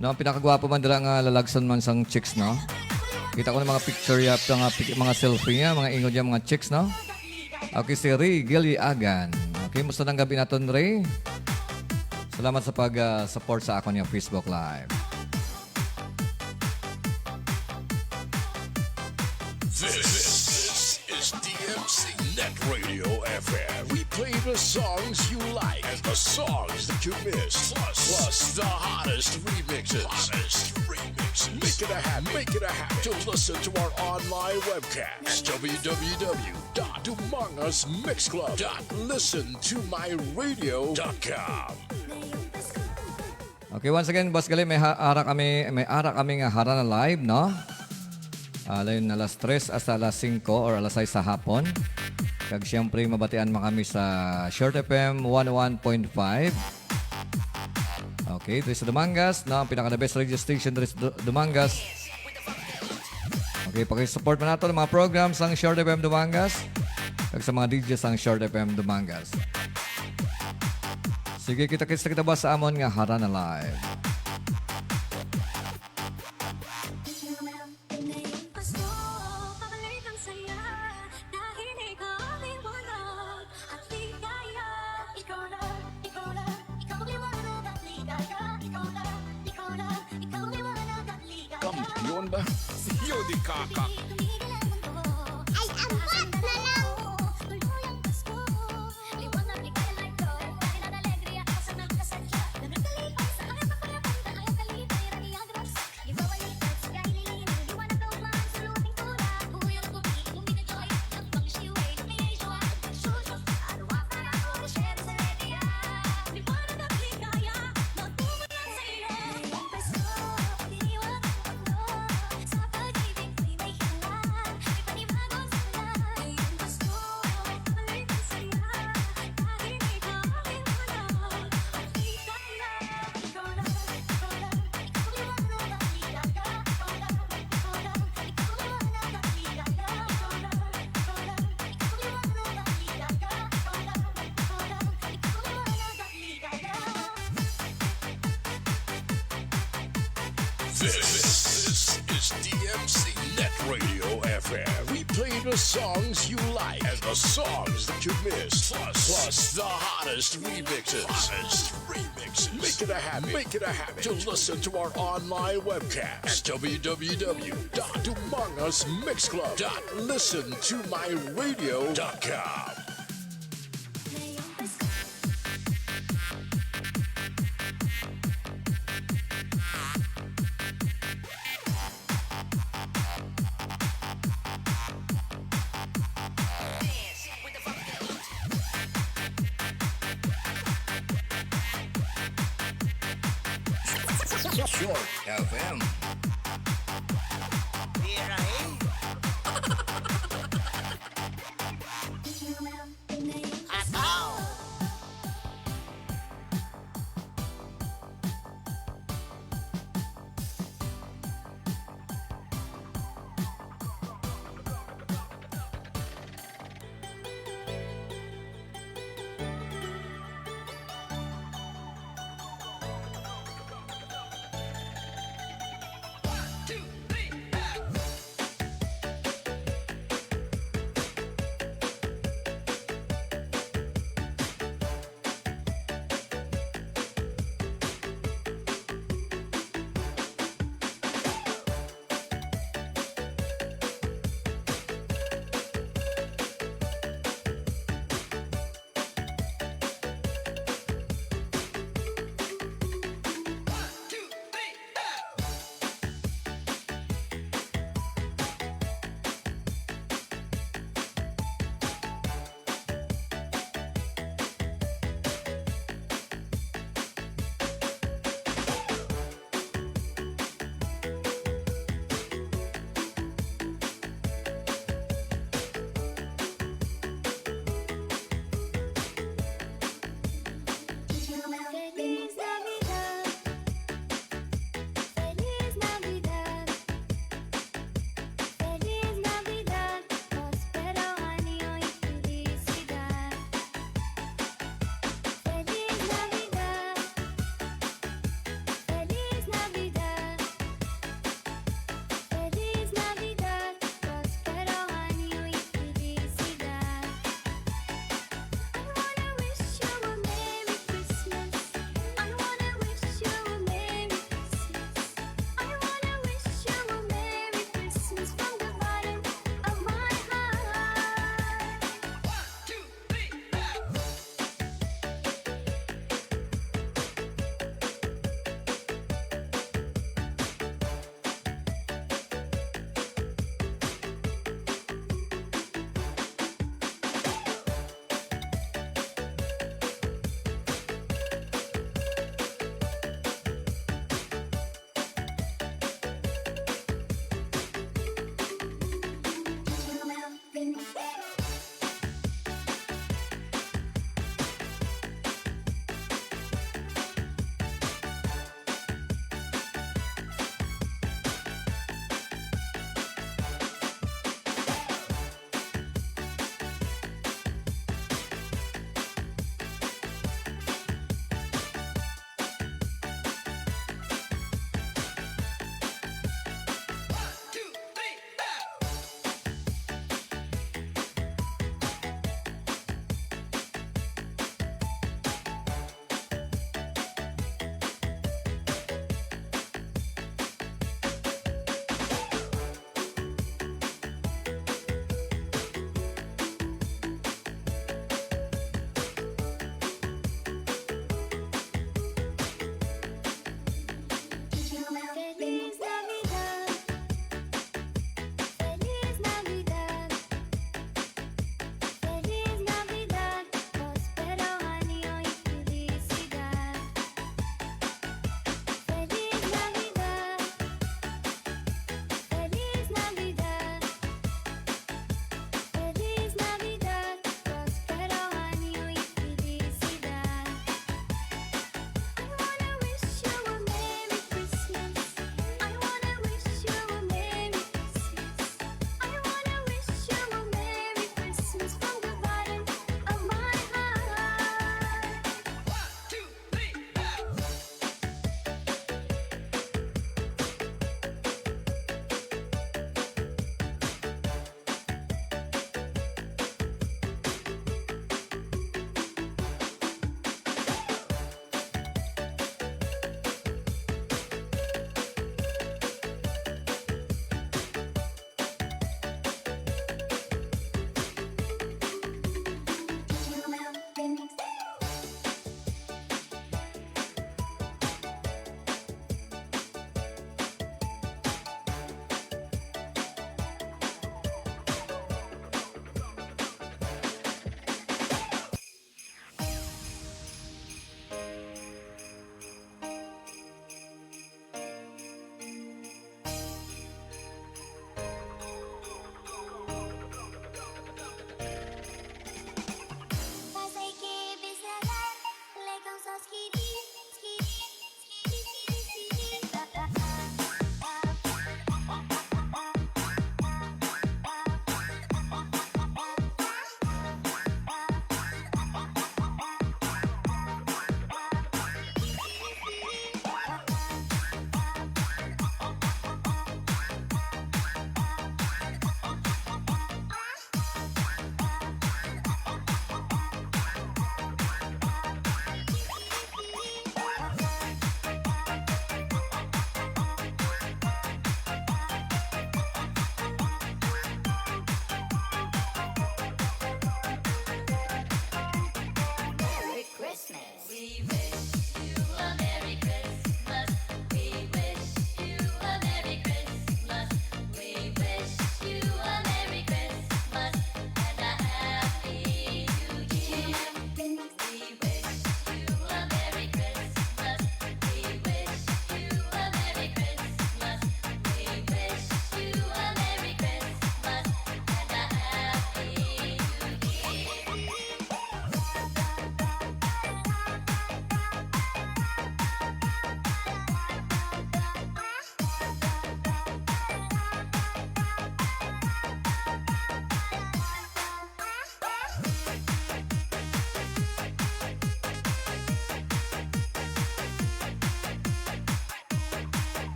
No, ang pinakagwapo man dira nga lalagson man sang chicks, no? Kita ko ng mga picture ya, mga, pic- mga selfie niya, mga ingod niya, mga chicks, no? Okay, si Ray Gilly Agan. Okay, musta ng gabi naton, Ray? Salamat sa pag-support sa akon yung Facebook Live. This is D M C Net Radio F M. We play the songs you like and the songs that you miss. Plus, plus the hottest remixes. Hottest remixes. Make it a habit. Make it a habit to listen to our online webcast. W W W dot dumangas mix club dot listen to my radio dot com. Okay, once again, Boss Gali, may ha- ara kami, may ara kami nga harana live, no? Ah, layon alas tres hasta alas singko or alas sais sa hapon. Kag siyempre, mabatian mo kami sa Short F M one oh one point five. Okay, diri sa Dumangas, no? Ang pinaka the best radio station diri sa Du- Dumangas. Okay, pakisupport man nato ang mga program sang Short F M Dumangas kag sa mga D J sang Short F M Dumangas. Sige, kita-kits na kita ba sa amon nga Harana Live. Kampiyon ba? Yun di kaka. Ay, ambot na lang! This is D M C Net Radio F M. We play the songs you like and the songs that you miss, plus, plus the hottest remixes. Hottest remixes. Make it a habit. Make it a habit to listen to our online webcast at w w w dot dumangas mix club dot listen to my radio dot com. Short F M.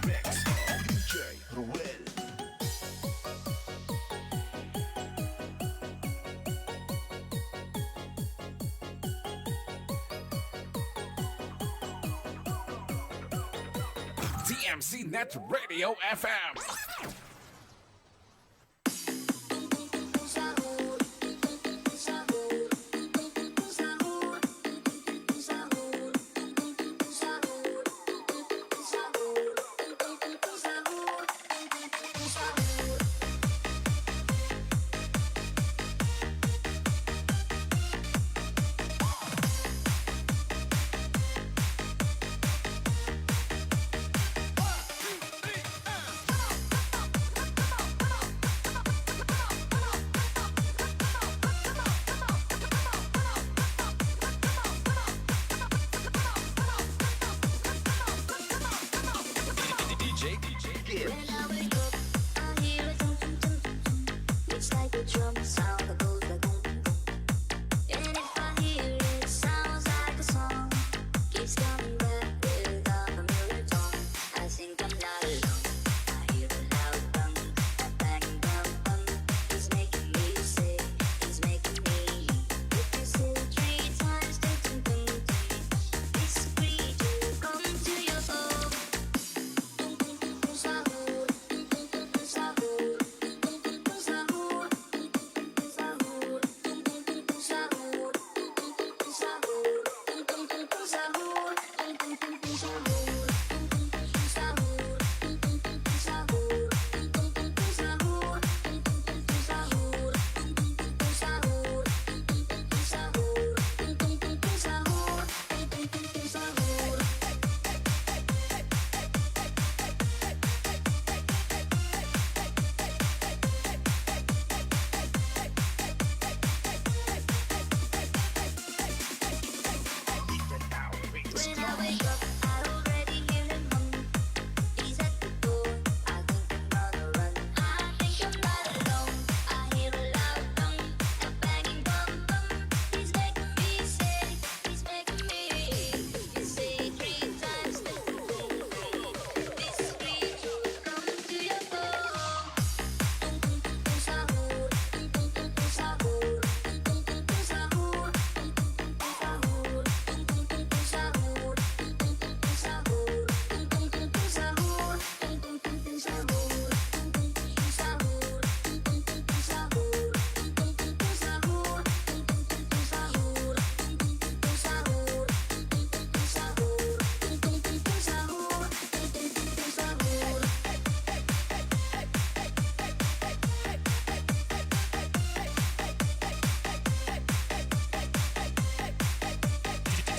Mix of D J Ruel. T M C Net Radio F M. D J Gibbs. When I wake up, I hear a thump, thump, thump, thump, thump. It's like a drum sound that goes like boom, boom, boom. And if I hear it, sounds like a song. Keeps coming back with a familiar tone. I think I'm not alone. I hear a loud bang, a bang, bang, bang. It's making me say, it's making me. If you say it three times, ding, ding, ding, ding, this creature come to your home. When I wake up, I already hear him hum. He's at the door. I think I'm gonna run. I think I'm not alone. I hear a loud thump, a banging bum bum. He's making me sick. He's making me. You say three times. This creature come to your home.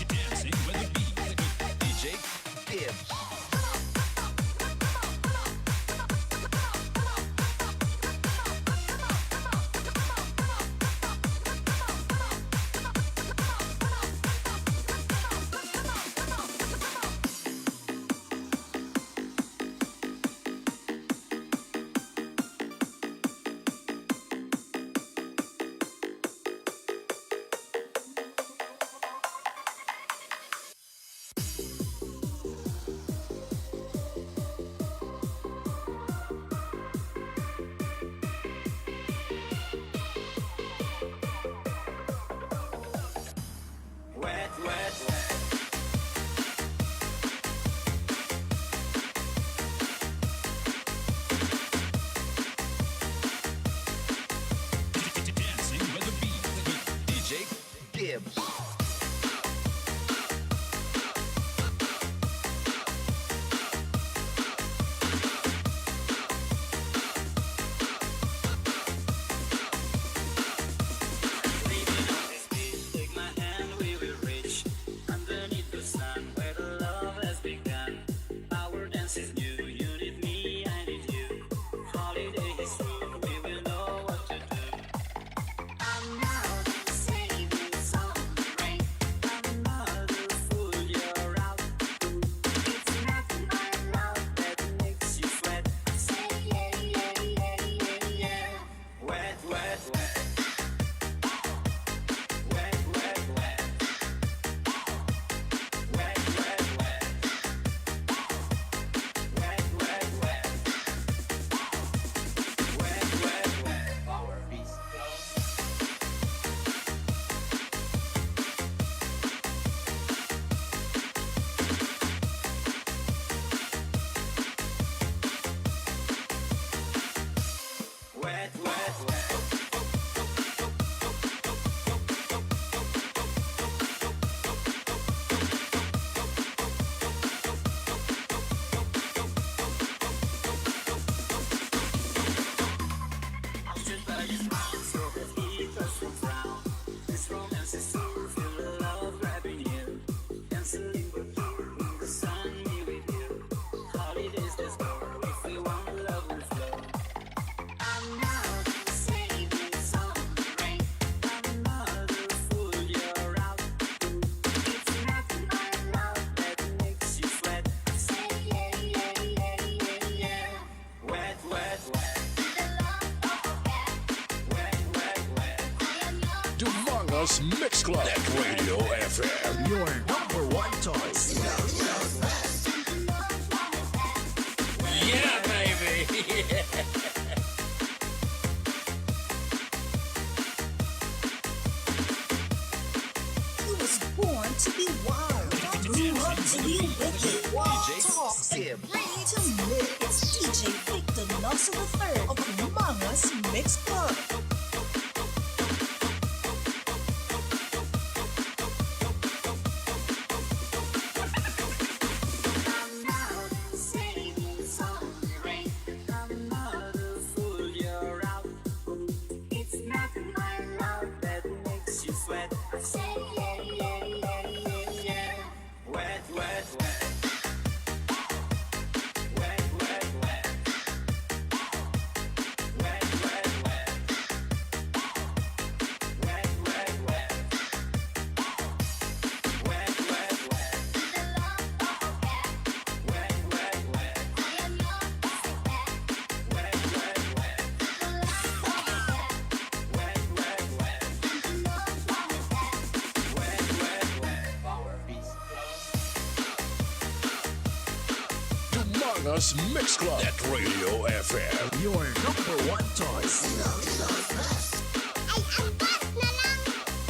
Dancing with the beat with D J Gibbs. Wet, wet, wet. Dancing with the beat with D J Gibbs. Take my hand, we will reach underneath the sun where the love has begun. Our dance is new. You need me, I need you. Holiday is through, we will know what to do. I'm out saving some rain. I'm out to fool you out. It's not my love that makes you sweat. I say yeah, yeah, yeah, yeah, yeah. Wet, wet, wet. Wet, wet, wet. Wet, wet, wet. Mix Club at Radio F M. Your number one choice. Yeah, baby. He was born to be wild, grew up to be wicked, wild talks, and ready to mix. It's D J Victor Nelson the third of Mangas Mix Club. Dumangas Mix Club at Radio F M. Your number one choice. Ay, ang best na lang!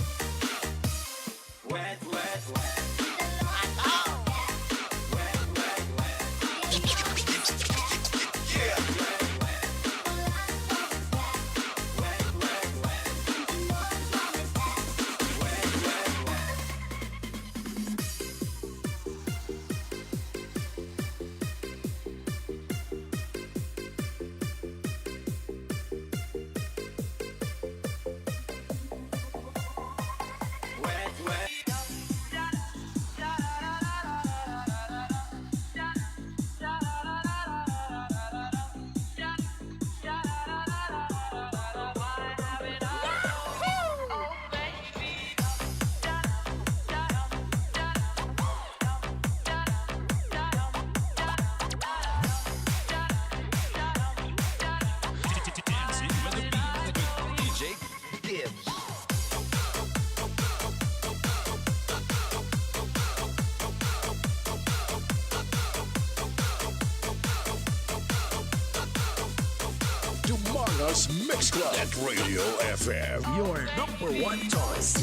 Dumangas Mix Club at Radio F M. Your number one choice.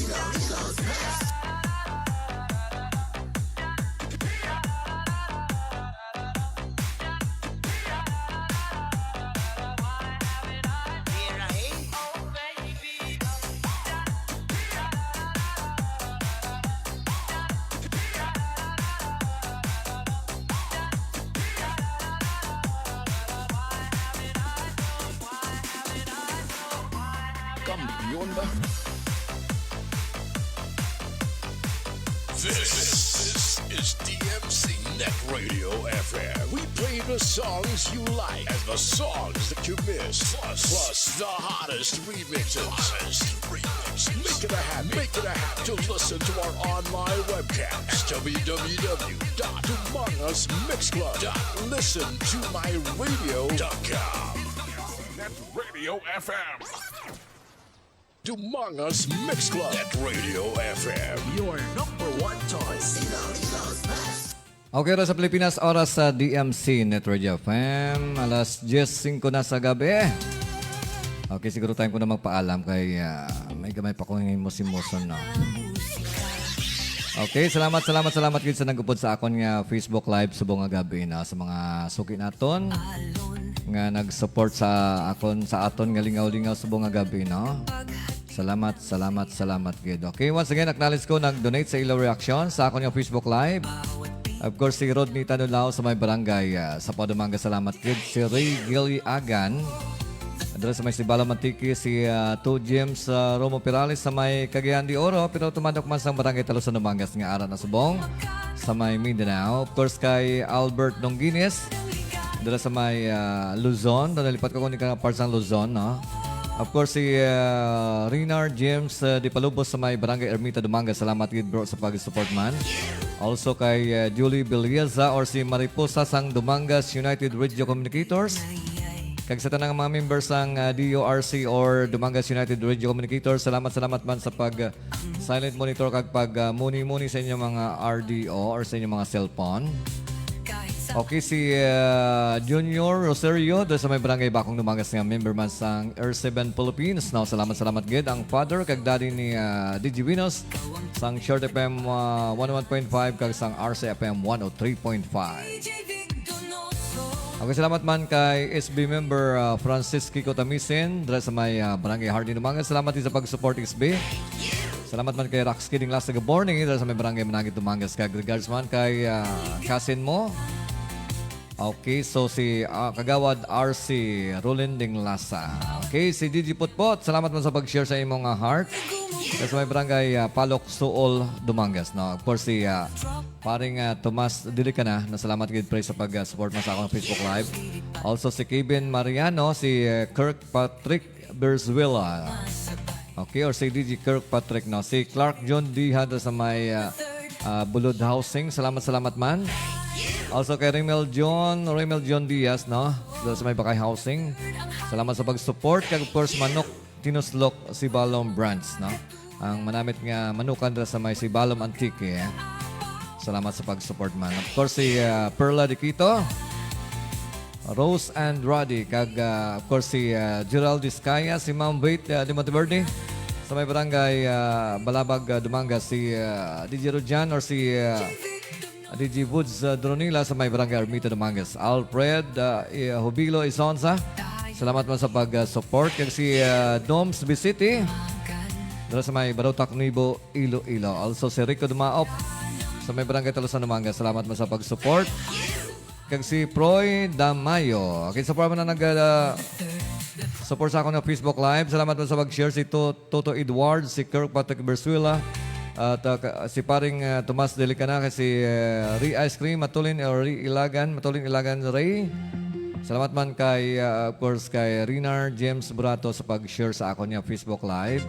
Kampiyon ba? This is D M C Net Radio F M. We play the songs you like and the songs that you miss. Plus, plus the hottest remixes. Hottest remixes. Make it a habit. Make it a habit to listen to our online webcast at W W W dot dumangas mix club dot listen to my radio dot com. Net Radio F M. Dumangas Mix Club at Radio F M. Your number one choice. Okay, oras sa Pilipinas, oras sa D M C Net Radio F M. Alas diyes singko na sa gabi. Okay, siguro time ko na magpaalam kay, ah, may gamay pa kong himos-himoson, no? Okay, salamat, salamat, salamat gid sa nagupod sa akon nga Facebook Live subong nga gabi na sa mga suki naton nga nag-support sa akon, sa aton nga lingaw-lingaw subong nga gabi, no? Salamat, salamat, salamat gid. Okay, once again, acknowledge ko nag-donate sa ilo reaction sa akon nga Facebook Live. Of course, si Rodney Tanulao sa may barangay, ah, sa Padumangas, salamat gid. Si Ray Gilly Agan, dira sa may Sibalo Mantique, si, ah, Two James, ah, Romo Perales sa may Cagayan de Oro, pero tumadok man sang barangay Talusan, Dumangas nga ara na subong sa may Mindanao. Of course, kay Albert Nongguines, dira sa may, ah, Luzon. Daw nalipat ko kung di ka part sang Luzon, no? Of course, si, ah, Renar James, ah, Di Palubos sa may Barangay Ermita, Dumangas. Salamat gid, bro, sa pag-support man. Also kay, ah, Julie Belieza or si Mariposa sang Dumangas United Radio Communicators. Kag sa tanang mga members sang, ah, D O R C or Dumangas United Radio Communicators, salamat, salamat man sa pag, ah, silent monitor kag pag, ah, muni-muni sa inyong mga R D O or sa inyong mga cellphone. Okay, si, ah, Junior Rosario, do sa may barangay Bakong Dumangas nga member man sang R seven Philippines. Now, salamat, salamat gid ang father kag daddy ni, ah, D J Venus sang Short F M, ah, one oh one point five kag sang R C F M one oh three point five. Okay, salamat man kay S B member, ah, Francis Kiko Tamisen, dira sa may, ah, Barangay Hardin, Dumangas. Salamat din sa pag-support, S B. Salamat man kay Rax Kidding Lasa Gaborni, dira sa may Barangay Managit, Dumangas. Kag regards man kay, ah, cousin mo. Okay, so si, ah, Kagawad R C Rolinding Lasa. Okay, si D J Putpot, salamat man sa pag-share sa imong, ah, heart. Dira sa may Barangay, ah, Palok, Suol, Dumangas. No? Of course, si, ah, Paring, ah, Tomas Dilicana, nasalamat gid, pre, sa pag, ah, support mo sa akong Facebook Live. Also, si Kevin Mariano, si, ah, Kirkpatrick Berzuela. Okay, or si D J Kirkpatrick, no? Si Clark John Diha do sa may, ah, ah, Bulod Housing. Salamat, salamat man. Also, kay Remel John, Remel John Diaz, no? Do sa may Bakay Housing. Salamat sa pag-support. Kag, of course, Manok Tinuslok, Sibalom Branch, no? Ang manamit nga manukan dira sa may Sibalom, Antique. Salamat sa pag-support man. Of course, si, ah, Perla Diquito, Rose and Roddy, kag, ah, of course, si, ah, Gerald Discaya, si Ma'am Bait, ah, de Monteverde, sa may barangay, ah, Balabag, ah, Dumangas, si, ah, D J Rojan or si, ah, D J Woods, ah, Dronila sa may Barangay Ermita, Dumangas. Alfred, ah, i-, Jubilo Isonza, salamat man sa pag-support. Kag si, ah, Doms Bisiti, dira sa may Barotac, Nuevo Iloilo. Also si Rico Dumaop sa may Barangay Talusan, Dumangas. Salamat man sa pag-support. Kag si Proy Damayo. Okay, sa programa na nag, ah, support sa akon nga Facebook Live. Salamat man sa pag-share si To-, Toto Edward, si Kirk Patrick Bersuela, at, ah, ka-, si paring, ah, Tomas Delicana, kag si, ah, Ray Ice Cream, Matulin, or Ray Ilagan, Matulin Ilagan Ray. Salamat man kay, ah, of course, kay Rinar James Burato sa pag-share sa akon nga Facebook Live.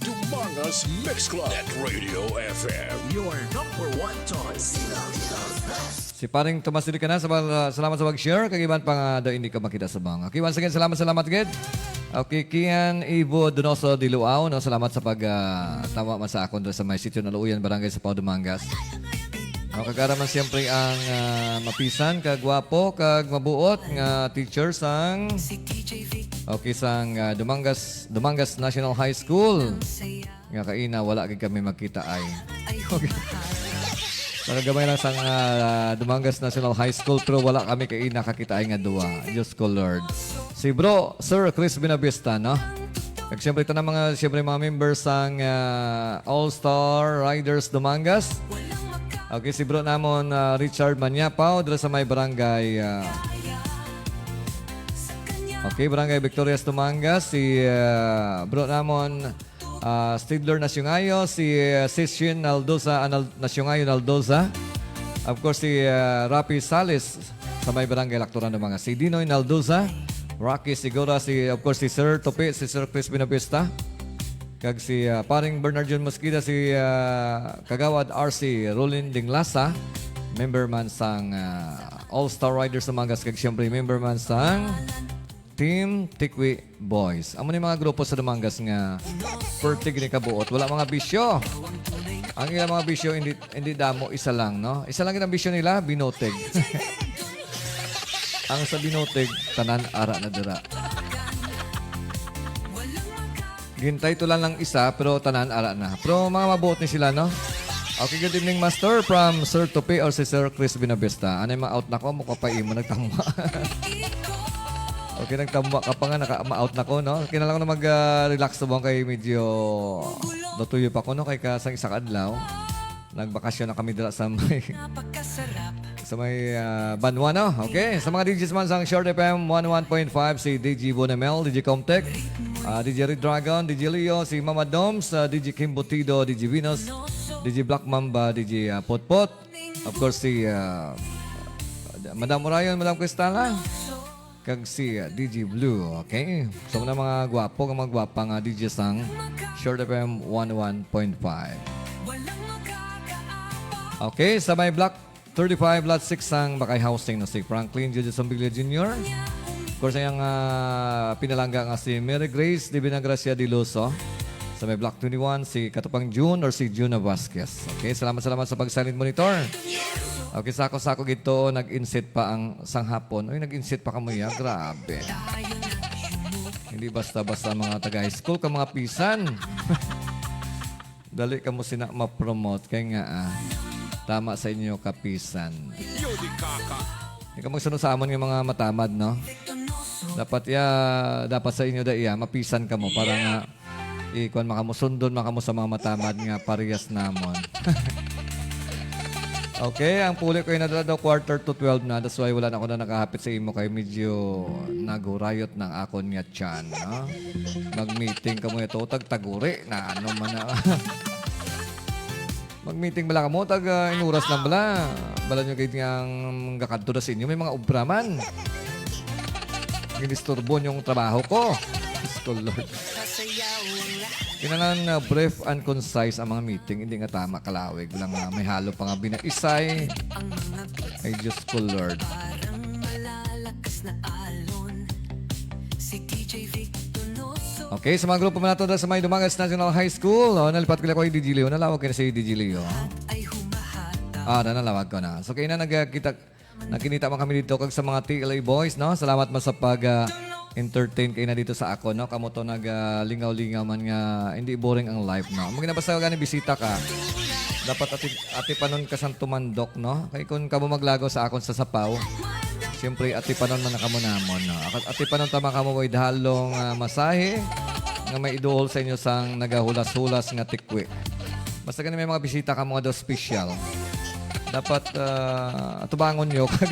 Dumangas Mix Club at Radio F M. Your number one choice. Si paring Tomas Delicana, sa, salamat sa pag-share. Kag iban pa nga daw hindi ko makita sa bang. Okay, once again, salamat, salamat gid. Okay, Kian Ivo Donoso de Luao, no? Salamat sa pag, ah, tama man sa akon sa may Sitio Naluyan, Barangay Sapaw, Dumangas. No, kag ara man siyempre ang, ah, mapisan, kag gwapo, kag mabuot nga teacher sang, okay, sang, ah, Dumangas, Dumangas National High School. Nga kaina, wala gid kami magkita ay. Okay. Nakagamay lang sa, ah, Dumangas National High School, pero wala kami kaina kakita ay nga duwa. Diyos ko, Lord. Si Bro, Sir Chris Binavista, no? Kag siyempre, tanan mga, siyempre, mga members sang, ah, All Star Riders Dumangas. Okay, si Bro namon, ah, Richard Manyapaw, dira sa may barangay, ah, okay, Barangay Victorias, Dumangas. Si, ah, Bro namon, ah, Stidler Nasyongayo, si, ah, Sishin Naldoza, Anal-, Nasyongayo Naldoza. Of course, si, ah, Rapi Salis sa may Barangay Lactoran, Dumangas. Si Dinoy Naldoza, Rocky Sigora, si, of course, si Sir Tupi, si Sir Chris Binavista. Kag si, ah, paring Bernard John Mosqueda, si, ah, Kagawad R C Rolin Dinglasa, member man sang, ah, All Star Riders Dumangas, kag siyempre member man sang Team Tikwi Boys. Amo ni mga grupo sa Dumangas nga pertig ni kabuot. Wala mga bisyo. Ang ilang mga bisyo, hindi, hindi damo, isa lang, no? Isa lang ang bisyo nila, binotig. Ang sa binotig, tanan ara na dira. Gintay to lang lang isa, pero tanan ara na. Pero mga mabuot ni sila, no? Okay, good evening, Master, from Sir Tupi or si Sir Chris Binavista. Ano yung ma-out na ko? Mukha pa imo, nagtama. Okay, nagtama ka pa nga, naka-out na ko, no? Kailangan ko na mag, ah, relax sa buwan kay medyo natuyo pa ko, no? Kay kasang isa ka adlaw. Nagbakasyon na kami dira sa may, sa may, ah, Banwa, no? Okay, sa mga D Js man sang Short F M one oh one point five, si D J Bonamel, D J Comtech, ah, D J Red Dragon, D J Leo, si Mama Doms, ah, D J Kim Butido, D J Venus, D J Black Mamba, D J, ah, Potpot. Of course, si, ah, Madam Orion, Madam Cristala. Kag si, uh, D J Blue, okay? So, na mga gwapo, nga mga gwapa nga D J sang Short F M one oh one point five. Okay, sa may Block thirty-five, Lot six sang Bakay Housing, no, si Franklin J J Sombilya Junior. Of course, ang ah, pinalangga nga si Mary Grace de Vinagracia de Luso. Sa may Block twenty-one, si Katupang June or si Juna Vasquez. Okay, salamat, salamat sa pag-silent monitor. Okay, sako-sako gito, nag-insit pa ang sanghapon. Uy, nag-insit pa kamo ya. Grabe. Hindi basta-basta mga taga-high school ka mga pisan. Dali kamo sina ma-promote kay nga ah, tama sa inyo kapisan. Hindi ka magsunod sa amon nga mga matamad, no? Dapat ya, dapat sa inyo da iya, mapisan kamo para nga ikuan makamusundon makamu sa mga matamad nga parehas namon. Okay, ang puli ko na daw quarter to twelve na. That's why wala na ako na nakahapit sa imo kay medyo naghurayot ng akon nga tiyan, no? Mag-meeting kamo ito, tagtaguri na ano man na. Mag-meeting bala kamo, tag ah, inuras lang bala. Bala nyo gid nga ang gakadto na sa inyo, may mga obra man. Ginisturbo yung trabaho ko. Diyos ko, Lord. Kinahanglan na brief and concise ang mga meeting, hindi nga tama kalawig. Wala nga may halo pa nga binaisay. Ay, Diyos ko, Lord. Okay, sa mga grupo man nato sa may Dumangas National High School, oh, nalipat ko lang ko, D J Leo. Nalawag kayo na si D J Leo. Ah, na, nalawag ko na. So, kaya na nagkita, nakinita man kami dito kag sa mga T L A boys, no? Salamat man sa pag ah, entertain kayo na dito sa ako, no? Kamo to nag ah, lingaw-lingaw man nga hindi boring ang life, no? Ang ginabasa gani bisita ka, dapat ati atipanon ka sang tumandok, no? Kay kung kamo maglagaw sa akon sa sapaw, siyempre atipanon man na kamo namon, no? At atipanon tama kamo way dalong ah, masahe nga may iduol sa inyo sang nagahulas-hulas nga tikwi. Basta gani may mga bisita ka mga daw special. Dapat ah, atubangon nyo kag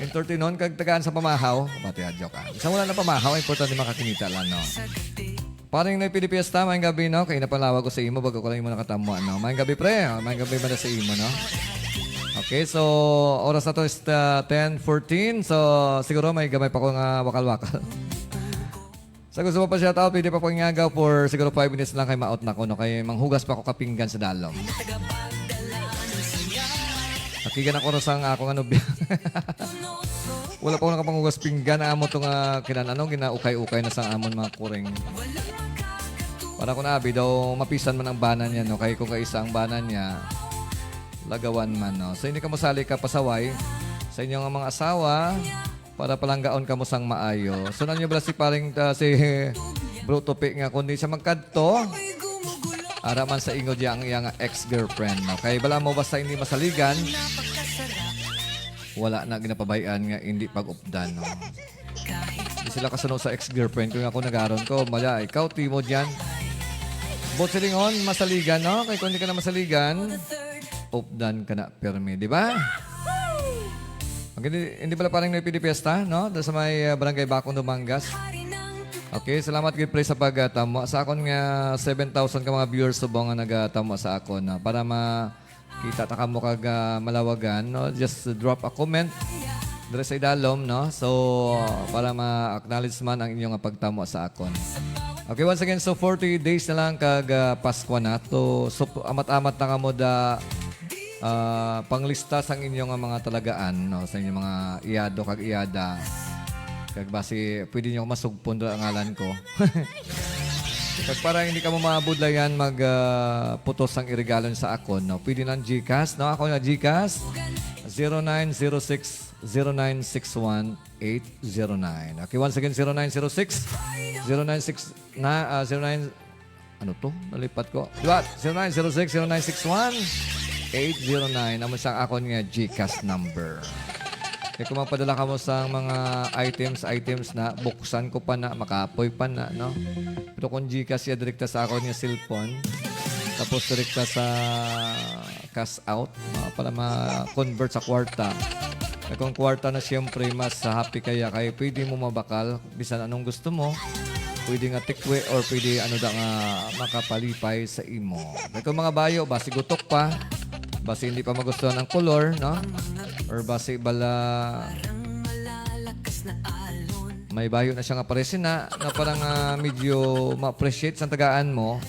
entertainon kag tagaan sa pamahaw. Pati ah, joke ah. Sa wala na pamahaw, importante makakinita lang, no? Paring na pidi piyesta, mayang gabi, no? Kay napalawag ko sa imo, bago ko lang imo nakatamo, no? Mayang gabi, pre. Oh, mayang gabi man sa imo, no? Okay, so oras na to is uh, ten fourteen. So siguro may gamay pa ko nga wakal-wakal. Sa gusto mo pa shout out, pwede pa po ngagaw for siguro five minutes lang kay maot na ko, no? Kay manghugas pa ko kapinggan sa dalom. Nakigan ako ro sang ako nga nobya. Wala pa ko nakapanghugas pinggan. Amo to nga kinan ano, ginaukay-ukay na sang amon mga kuring. Para ko na abi daw mapisan man ang bana niya, no? Kay kung kaisa ang bana niya, lagawan man, no? So hindi ka masali ka pasaway sa inyong mga asawa para palanggaon kamo sang maayo. So nanyo bala si paring ah, si Bro Tupi nga kung di siya magkadto, ara man sa ingo diya ang iyang ex-girlfriend, no? Kay bala mo basta hindi masaligan, wala na ginapabay-an nga hindi pag-updan, no? Di sila kasunod sa ex-girlfriend ko nga ako nagaron ko. Mala, ikaw, timo dyan. Bot silingon, masaligan, no? Kay kung di ka na masaligan, updan ka na, pirmi, di ba? Okay, hindi, hindi pala parang may pidi fiesta, no? Doon sa may uh, barangay Bakong, Dumangas. Okay, salamat gid pre sa pagtamo. Sa akon nga seven thousand ka mga viewers subong nga nagatamo sa akon, no? Para ma kita ta kamo kag ah, malawagan, no? Just drop a comment diri sa idalom, no? So, para ma-acknowledge man ang inyong pagtamo sa akon. Okay, once again, so forty days na lang kag ah, Paskwa na. So, so amat-amat na kamo da ah, panglista sang inyong mga talagaan, no? Sa inyong mga iyado kag iyada. Kag basi pwede niyo masugpon ra ang ngalan ko. Kag para hindi ka mo mabudlayan mag ah, putos ang irigalon sa akon, no? Pwede ng GCash, no? Ako na GCash, zero nine zero six zero nine six one eight zero nine. Okay, once again, zero nine zero six zero nine six na ah, zero nine ano to? Nalipat ko. Diba? Zero nine zero six zero nine six one eight zero nine. Amo sang akon nga GCash number. Kaya kung magpadala ka mo sa mga items, items na, buksan ko pa na, makapoy pa na, no? Pero kung GCash siya direkta sa akon nga cellphone, tapos direkta sa cash out, mga pala ma-convert sa kwarta. Kaya kung kwarta na, siyempre, mas happy kaya kay pwede mo mabakal bisan anong gusto mo. Pwede nga tikwi or pwede ano da nga makapalipay sa imo. Kaya kung mga bayo, basi gutok pa, basi hindi pa magustuhan ang kolor, no? Or basi bala may bayo na siya nga paresin na, na parang ah, medyo ma-appreciate sa tagaan mo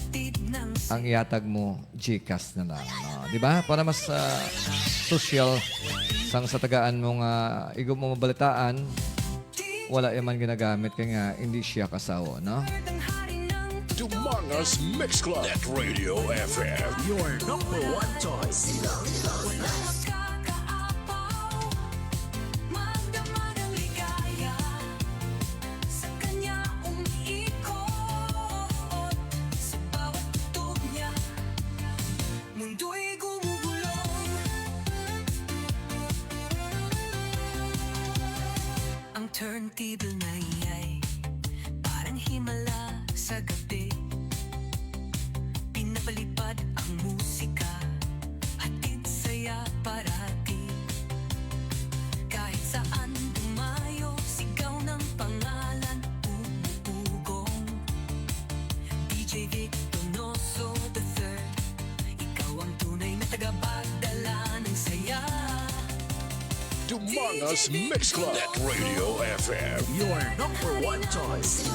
ang ihatag mo GCash na lang, no? Di ba? Para mas ah, social sang sa tagaan mo nga igo mo mabalitaan Wala ya man ginagamit kay nga hindi siya kasawo, no? Dumangas Mix Club at Radio F M. Your number one choice. Walang makakaapaw, magdamag ang ligaya. Sa kanya umiikot, sa bawat tugtog niya, mundo'y gumugulong. Ang turntable na iya'y parang himala sa gabi. Pinapalipad ang musika, hatid saya parati. Kahit saan dumayo, sigaw ng pangalan, umugong. D J Vic Donoso the third, ikaw ang tunay na tagapagdala ng saya. Dumangas Mix Club at Radio F M. Your number one choice.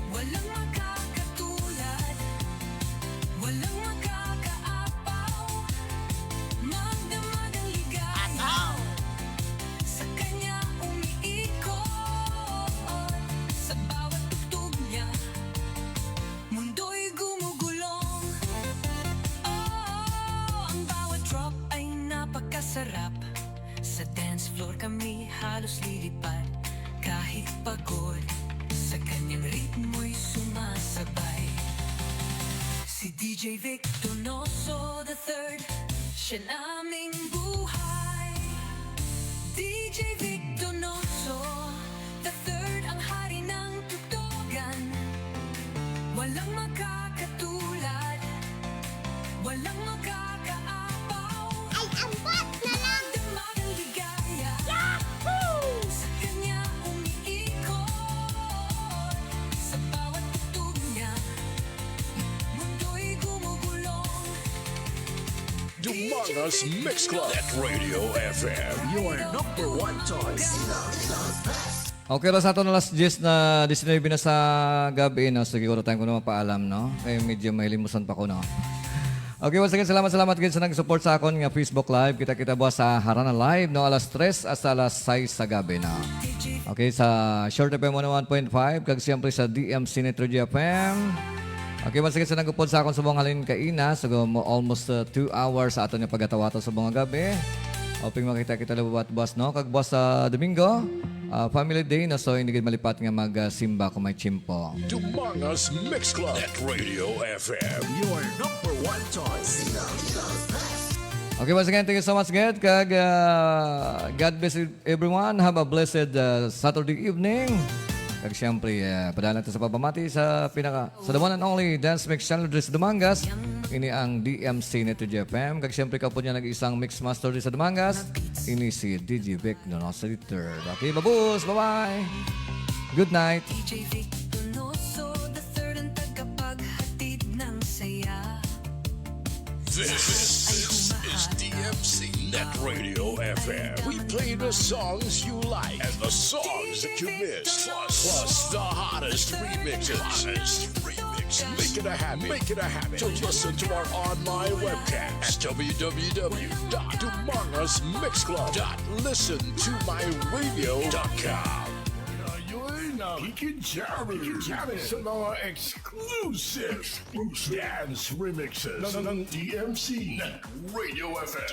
Walang makakatulad, walang makakaapaw. Magdamag ang ligaya. Sa kanya umiikot, sa bawat tugtog niya, mundo'y gumugulong. Oh, ang bawat drop ay napakasarap. Sa dance floor kami halos lilipad. Kahit pagod, sa kanyang ritmo'y sumasabay. Si D J Vic Donoso the third, siya naming buhay. D J Vic Donoso the third, ang hari ng tugtugan. Walang makakatulad, walang makakaapaw. Ay, ambot na lang! Magdamag ang ligaya. Yahoo! Sa kanya umiikot, sa bawat tugtog niya, mundo'y gumugulong. Dumangas Mix Club at Radio F M. Your number one choice. Okay, oras nato na alas diyes na diecinuebe na sa gabi, no? Sige, oras time ko na mapaalam, no? Kay medyo may limusan pa ko, no? Okay, once again, salamat, salamat gid sa nag-support sa akon nga Facebook Live. Kita-kita buwas sa Harana Live, no? Alas tres hasta alas sais sa gabi, no? Okay, sa Short F M one oh one point five, kag siyempre sa D M C Net Radio F M. Okay, once again, sa nag-upod sa akon subong halin kaina, so, mo-, almost, uh, two hours sa aton nga pagatawato subong nga gabi. Hoping makita kita liwat buwas, no? Kag buwas sa Domingo, ah, Family Day, no? So, hindi gid malipat nga mag, ah, simba kung may tiyempo. Dumangas Mix Club at Radio F M. Your number one choice. Okay, once again, thank you so much, gid. Kag, ah, God bless everyone. Have a blessed, ah, Saturday evening. Kag siyempre, ah, padala ta sa pagpamati sa pinaka Sa the one and only Dance Mix Channel diri sa Dumangas, ini ang D M C Net Radio F M. Kag siyempre, kaupod niya nag-isang mix master diri sa Dumangas, ini si D J Vic Donoso the third. Okay, babus, bye-bye. Good night. D J Vic Donoso the third, ang tagapaghatid ng saya. This is D M C Net Radio F M. We play the songs you like and the songs that you miss, plus, plus the hottest remixes. Hottest remixes. Make it a habit. Make it a habit to listen to our online webcast at W W W dot dumangas mix club dot listen to my radio dot com. Kayo'y nakikijammers sa mga exclusive dance remixes ng D M C Net Radio F M.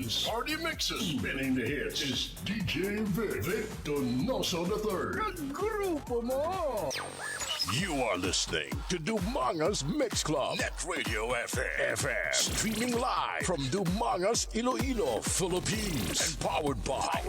Dance Party Mixes. Spinning the hits is D J Vic, Vic Donoso the third. Grupo mo! You are listening to Dumangas Mix Club, Net Radio F M. F M. Streaming live from Dumangas, Iloilo, Philippines. And powered by